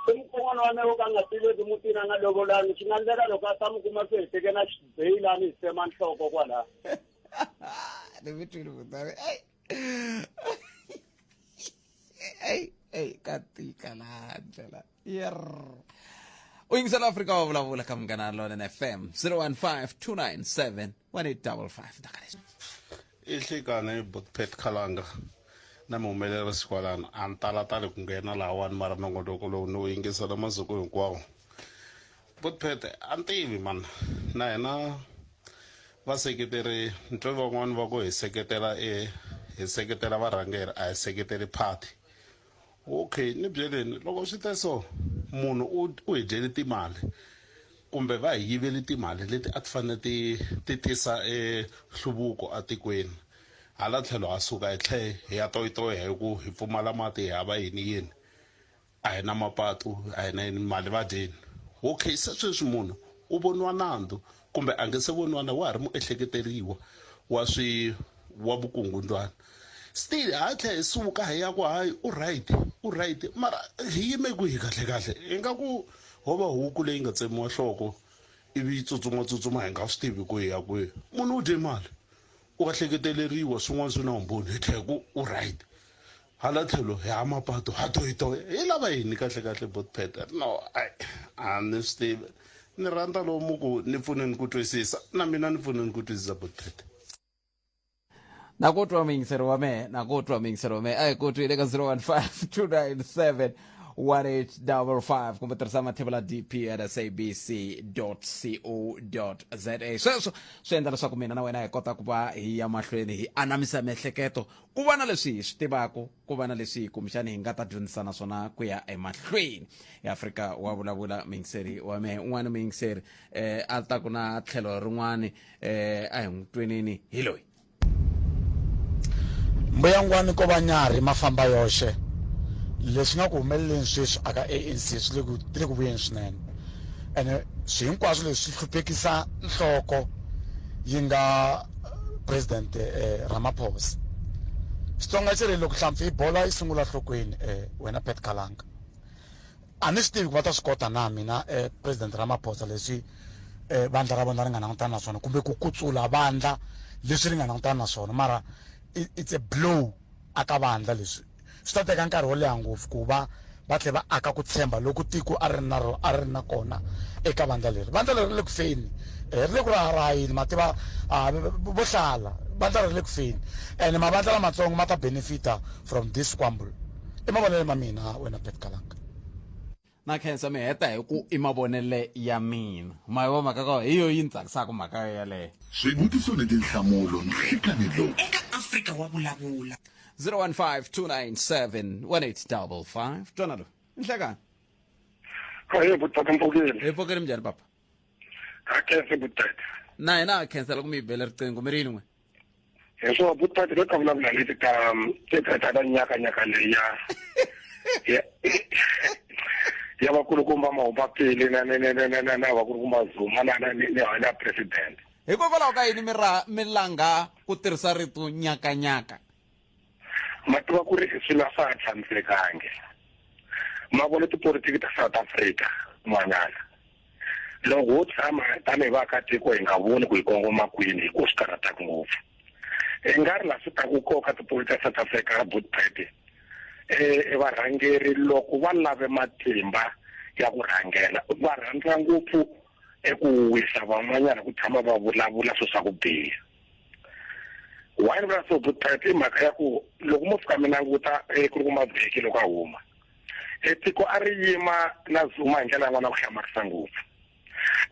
I mukon'wana wa mina wo ka nga tiveki mutini a nga lovolani swi nga ndlela loko a ta mi kuma se hi teke na xibeyilani hi tsema nhloko kwalaho. Ni mi twile kutani ei ei ei ka tika laha ndlela yer u yingisela Afrika wa vulavula ka Munghana Lonene FM 015 297 1855 daka leswi. I nhlikani Botpet Khalanga na muhumelerisi kwalano a ni talatali ku nghena lahawani mara nongonoko lowu ni wu yingisela masiku hinkwawo. Botpet a ni tivi mani na hina vaseketeri ni twe van'wani va ku hi seketela e hi seketela varhangeri a hi seketeli party. Okay ni byeleni loko swi te so munhu u u hi dyele timali kumbe va hi yivele timali leti a ti fanele ti ti tisa e nhluvuko atikweni hala tlhelo ha suka hi tlhe hi ya toyitoya hi ku hi pfumala mati hi hava yini yini a hi na mapatu a hi na yini mali va dyeni okay se sweswi munhu u voniwa nandzu kumbe a nge se voniwa na wa ha ri muehleketeriwa wa swi wa vukungundzwana still ha tlhe hi suka hi ya ku hayi u right u right mara hi yime kwihi kahle kahle ingaku ho va huku leyi nga tsemiwa nhloko ivi yi tsutsuma tsutsuma hi nga swi tivi ku hi ya kwihi munhu u dye mali u ehleketeleriwa swin'wana swi na vumbhoni hi tlhela ku u right hala tlhelo hi ha mapatu ha toyitoya hi lava yini kahle kahle botpet no ai a ni swi tivi ni rhandza lomu ku ni pfuneni ku twisisa na mina ni pfuneni ku twisisa botpet. Na ku twa muyingiseri wa mehe na ku twa muyingiseri wa mehe a hi ku twile ka 015 297 1855 kumbe tirhisa mathevula dp at sabc co za. Sweswo swi endla leswaku mina na wena hi kota ku va hi ya mahlweni hi anamisa miehleketo ku va na leswi hi swi tivaka ku va na leswi kumbexani hi nga ta dyondzisana swona ku ya emahlweni. Afrika wa vulavula muyingiseri wa mehe un'wana muyingiseri a ta ku na tlhelo rin'wani a hi n'wi tweneni hi loyi. Mbuyangwani ko va nyarhi mafamba yoxe. Leswi nga ku humeleleni sweswi aka ANC swi le ku le ku vuyeni swinene. Ene swi hinkwaswo leswi swi hluphekisa nhloko yi nga president Ramaphosa. Xitsonga xi ri loko hlampfi yi bola yi sungula nhlokweni wena Pat Kalanga. A ni swi tivi ku va ta swi kota na mina president Ramaphosa leswi vandla ra vona ri nga langutana na swona kumbe ku kutsula vandla leswi ri nga langutana na swona mara it's a blow aka vandla leswi swi ta teka nkarhi wo leha ngopfu ku va va tlhe va aka ku tshemba loku tiko a ri na a ri na kona eka vandla leri. Vandla leri ri le ku feni ri le ku raharaheni ma tiva vo hlala vandla ri le ku feni ene mavandla lamatsongo ma ta benefita from this squamble. I mavonelo ma mina wena Pat Kalanga. Na khensa mi heta hi ku i mavonele ya mina ma yi mhaka ka hi yo yi ni tsakisaka mhaka yeleyo. Swivutiso ni tinhlamulo nhlikani lowu. Eka Afrika wa vulavula. 015 297 1855 twana loyi nhlekani. Hayi butata mpfukile. Hi pfukile minjhani papa? Ha khensa butata. Na hina ha khensa loko mi yi bele riqingho mi ri yini n'we? Hi swo butata lo ka vulavula leti ta ta ta nyaka nyaka leyi ya ya vakulukumba Mahumapele na na na na na na vakulukumba Zuma na na na na president. Hikokwalaho ka yini mi ra mi langa ku tirhisa rito nyakanyaka? Ma tiva ku ri swilo a swa ha tshamisekangi. Ma vona tipolitiki ta South Africa n'wanyana. Loko ho tshama tanihi vaakatiko hi nga voni ku hi kongoma kwini hi ku swi karhataka ngopfu. I nga ri laha swi taku koka tipolitiki ta South Africa Bootpad e varhangeri loko va lave matimba ya ku rhangela va rhandza ngopfu eku wisa van'wanyana ku tshama va vulavula swilo swa ku biha. Why ni vula so Bootpad i mhaka ya ku loko mo fika mi languta ku ri ku mavhiki loko a huma tiko a ri yima na Zuma hi ndlela yin'wana ku hlamarisa ngopfu.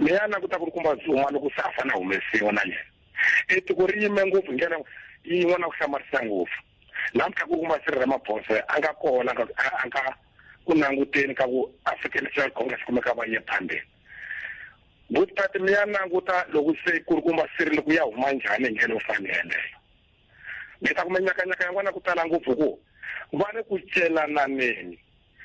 Mi ya languta ku ri kumba Zuma loko se a fanele a humesiwa na yena tiko ri yime ngopfu hi ndlela yin'wana ku hlamarisa ngopfu. Namuntlha ku kuma Cyril Ramaphosa a nga kona a nga ku languteni ka ku African National Congress kumeka va ye phambili. Bootpad mi ya languta loko se ku ri kumba Cyril ku ya huma njhani hi ndlela yo fanele. Mi ta kuma nyakanyaka ya n'wana ku tala ngopfu ku va le ku celananeni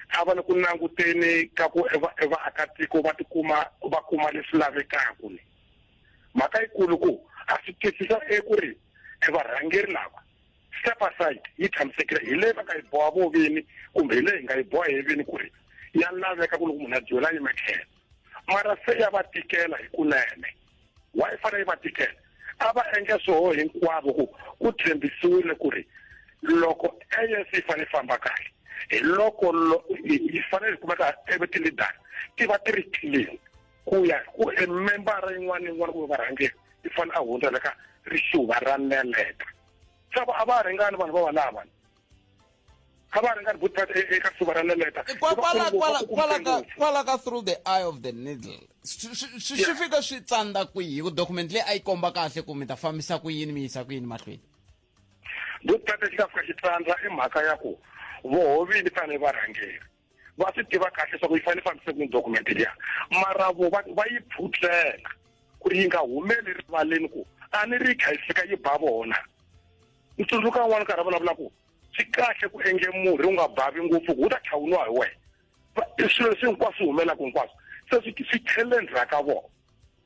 a va le ku languteni ka ku vaakatiko va tikuma va kuma leswi lavekaka ni. Mhaka yikulu ku a swi twisisa eku ri varhangeri lava Step aside yi tshamisekile hi leyi va nga yi boha vo vini kumbe hi leyi hi nga yi boha hi vini ku ri ya laveka ku loko munhu a dyuhela yima tlhelo mara se ya va tikela hi kunene wa yi fanele yi va tikela a va endle swoho hinkwavo ku ku tshembisiwile ku ri loko ANC yi fanele yi famba kahle hi loko yi fanele yi kumeka ti-leader ti va ti ri clean ku ya ku e membara yin'wana na yin'wana kumbe varhangeri yi fanele a hundzela ka rixuva ra neleta swa a va ringani vanhu va valava a va ringani butpat eka rixuva ra neleta kwala ka through the eye of the needle swi fika swi tsandza kwihi hi ku document leyi a yi komba kahle ku mi ta fambisa ku yini mi yisa ku yini mahlweni butpat xi nga fika xi tsandza i mhaka ya ku vohovini tanihi varhangeri va swi tiva kahle leswaku yi fanele fambise ku document liya mara vo va va yi phutlela ku ri yi nga humeli rivaleni ku a ni ri kha yi fika yi ba vona ni tsundzuka un'wana karhi a vulavula ku swi kahle ku endle murhi wu nga bavi ngopfu ku wu ta tlha wu nwa hi wena swilo leswi hinkwaswo swi humelaka hinkwaswo se swi swi tlhelele ndzhaku ka vona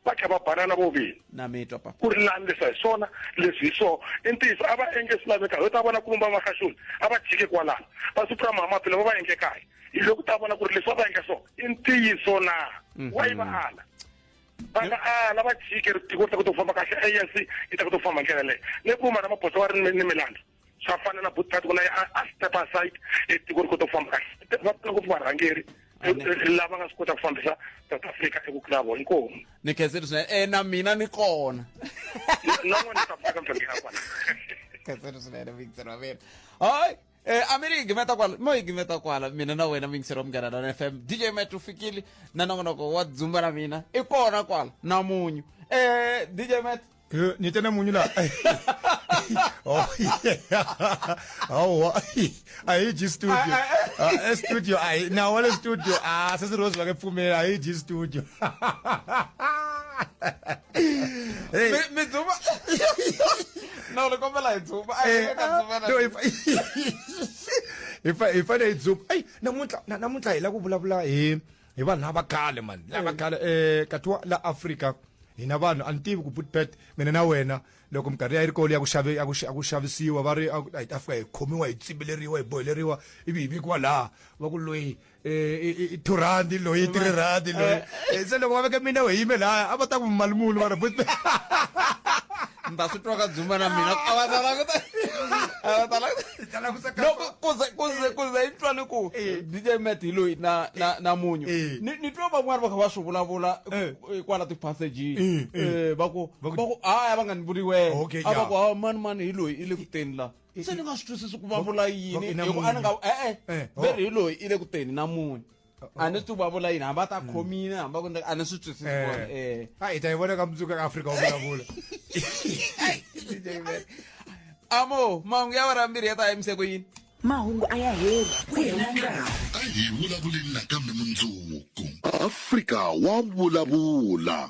va tlhela va banana vo vini na mi twa papa ku ri lani leswi a hi swona leswi hi swona i ntiyiso a va endle swi lavekaka yo ta vona ku vumba mahlashuni a va jike kwalano va supra mamaphilo va va endle kaya hi loko ta vona ku ri leswi va va endla swona i ntiyiso na wa yi va ala va nga ala va jike ri tiko ri ta kota ku famba kahle ANC yi ta kota ku famba ndlela leyo ni kuma Ramaphosa wa ri ni milandzu swa fana na buthat ku na a step aside e tiko ri kota ku famba kahle va pfuna ngopfu varhangeri lava nga swi kota ku fambisa South Africa eku kula vona inkomu ni khensile swinene e na mina ni kona na n'wana ta pfuna mhaka ya kona khensile swinene muyingiseri wa mina hayi Eh, a mi ri yi gimeta kwala mo yi gimeta kwala mina na wena muyingiseri wa Munghana Lonene FM DJ Met u fikile na nongonoko wa dzumba na mina i kona kwala na munyu eh DJ Met ni te na munyu la oh hawa a hi dyi studio ah, studio a hi na wa le studio a sesi Rose va nge pfumeli a hi dyi studio hey mi dzumba no ni kombela hi dzumba a hi ka dzumba na hi fa hi fanele hi dzumba ai namuntlha namuntlha hi la ku vulavula hi hi vanhu lava khale mani lava khale eh kathiwa la Afrika hina vanhu a ni tivi ku putpet mina na wena loko minkarhi ya yi ri kona ya ku xave ya ku ya ku xavisiwa va ri a hi ta fika hi khomiwa hi tsimbeleriwa hi boheleriwa ivi hi vekiwa laha va ku loyi i 2 rand loyi 3 rand loyi se loko va veke mina we yime laya a va ta ku mali muni va ri putpet ni ta swi twa ka dzumba na mina a va ta languta a va ta languta loko kuze kuze kuze yi twa ni ku DJ Matt hi loyi na na na munyu ni ni twa van'wana va kha va swi vulavula kwala tiphasejini va ku va ku haya va nga ni vuli wena a va ku ha mani mani hi loyi i le ku teni la se ni nga swi twisisi ku va vula yini hi ku a ni nga e-e ve ri hi loyi i le ku teni na munyu a ni swi va vula yini hambi a ta khomile hambi a ku a ni swi twisisi eh. A hi ta yi vona ka mundzuku ka Afrika wa vulavula amo mahungu ya wara mbirhi ya ta yimise ku yini mahungu a ya heli ku hela nkarhi a hi vulavuleni nakambe mundzuku Afrika wa vulavula.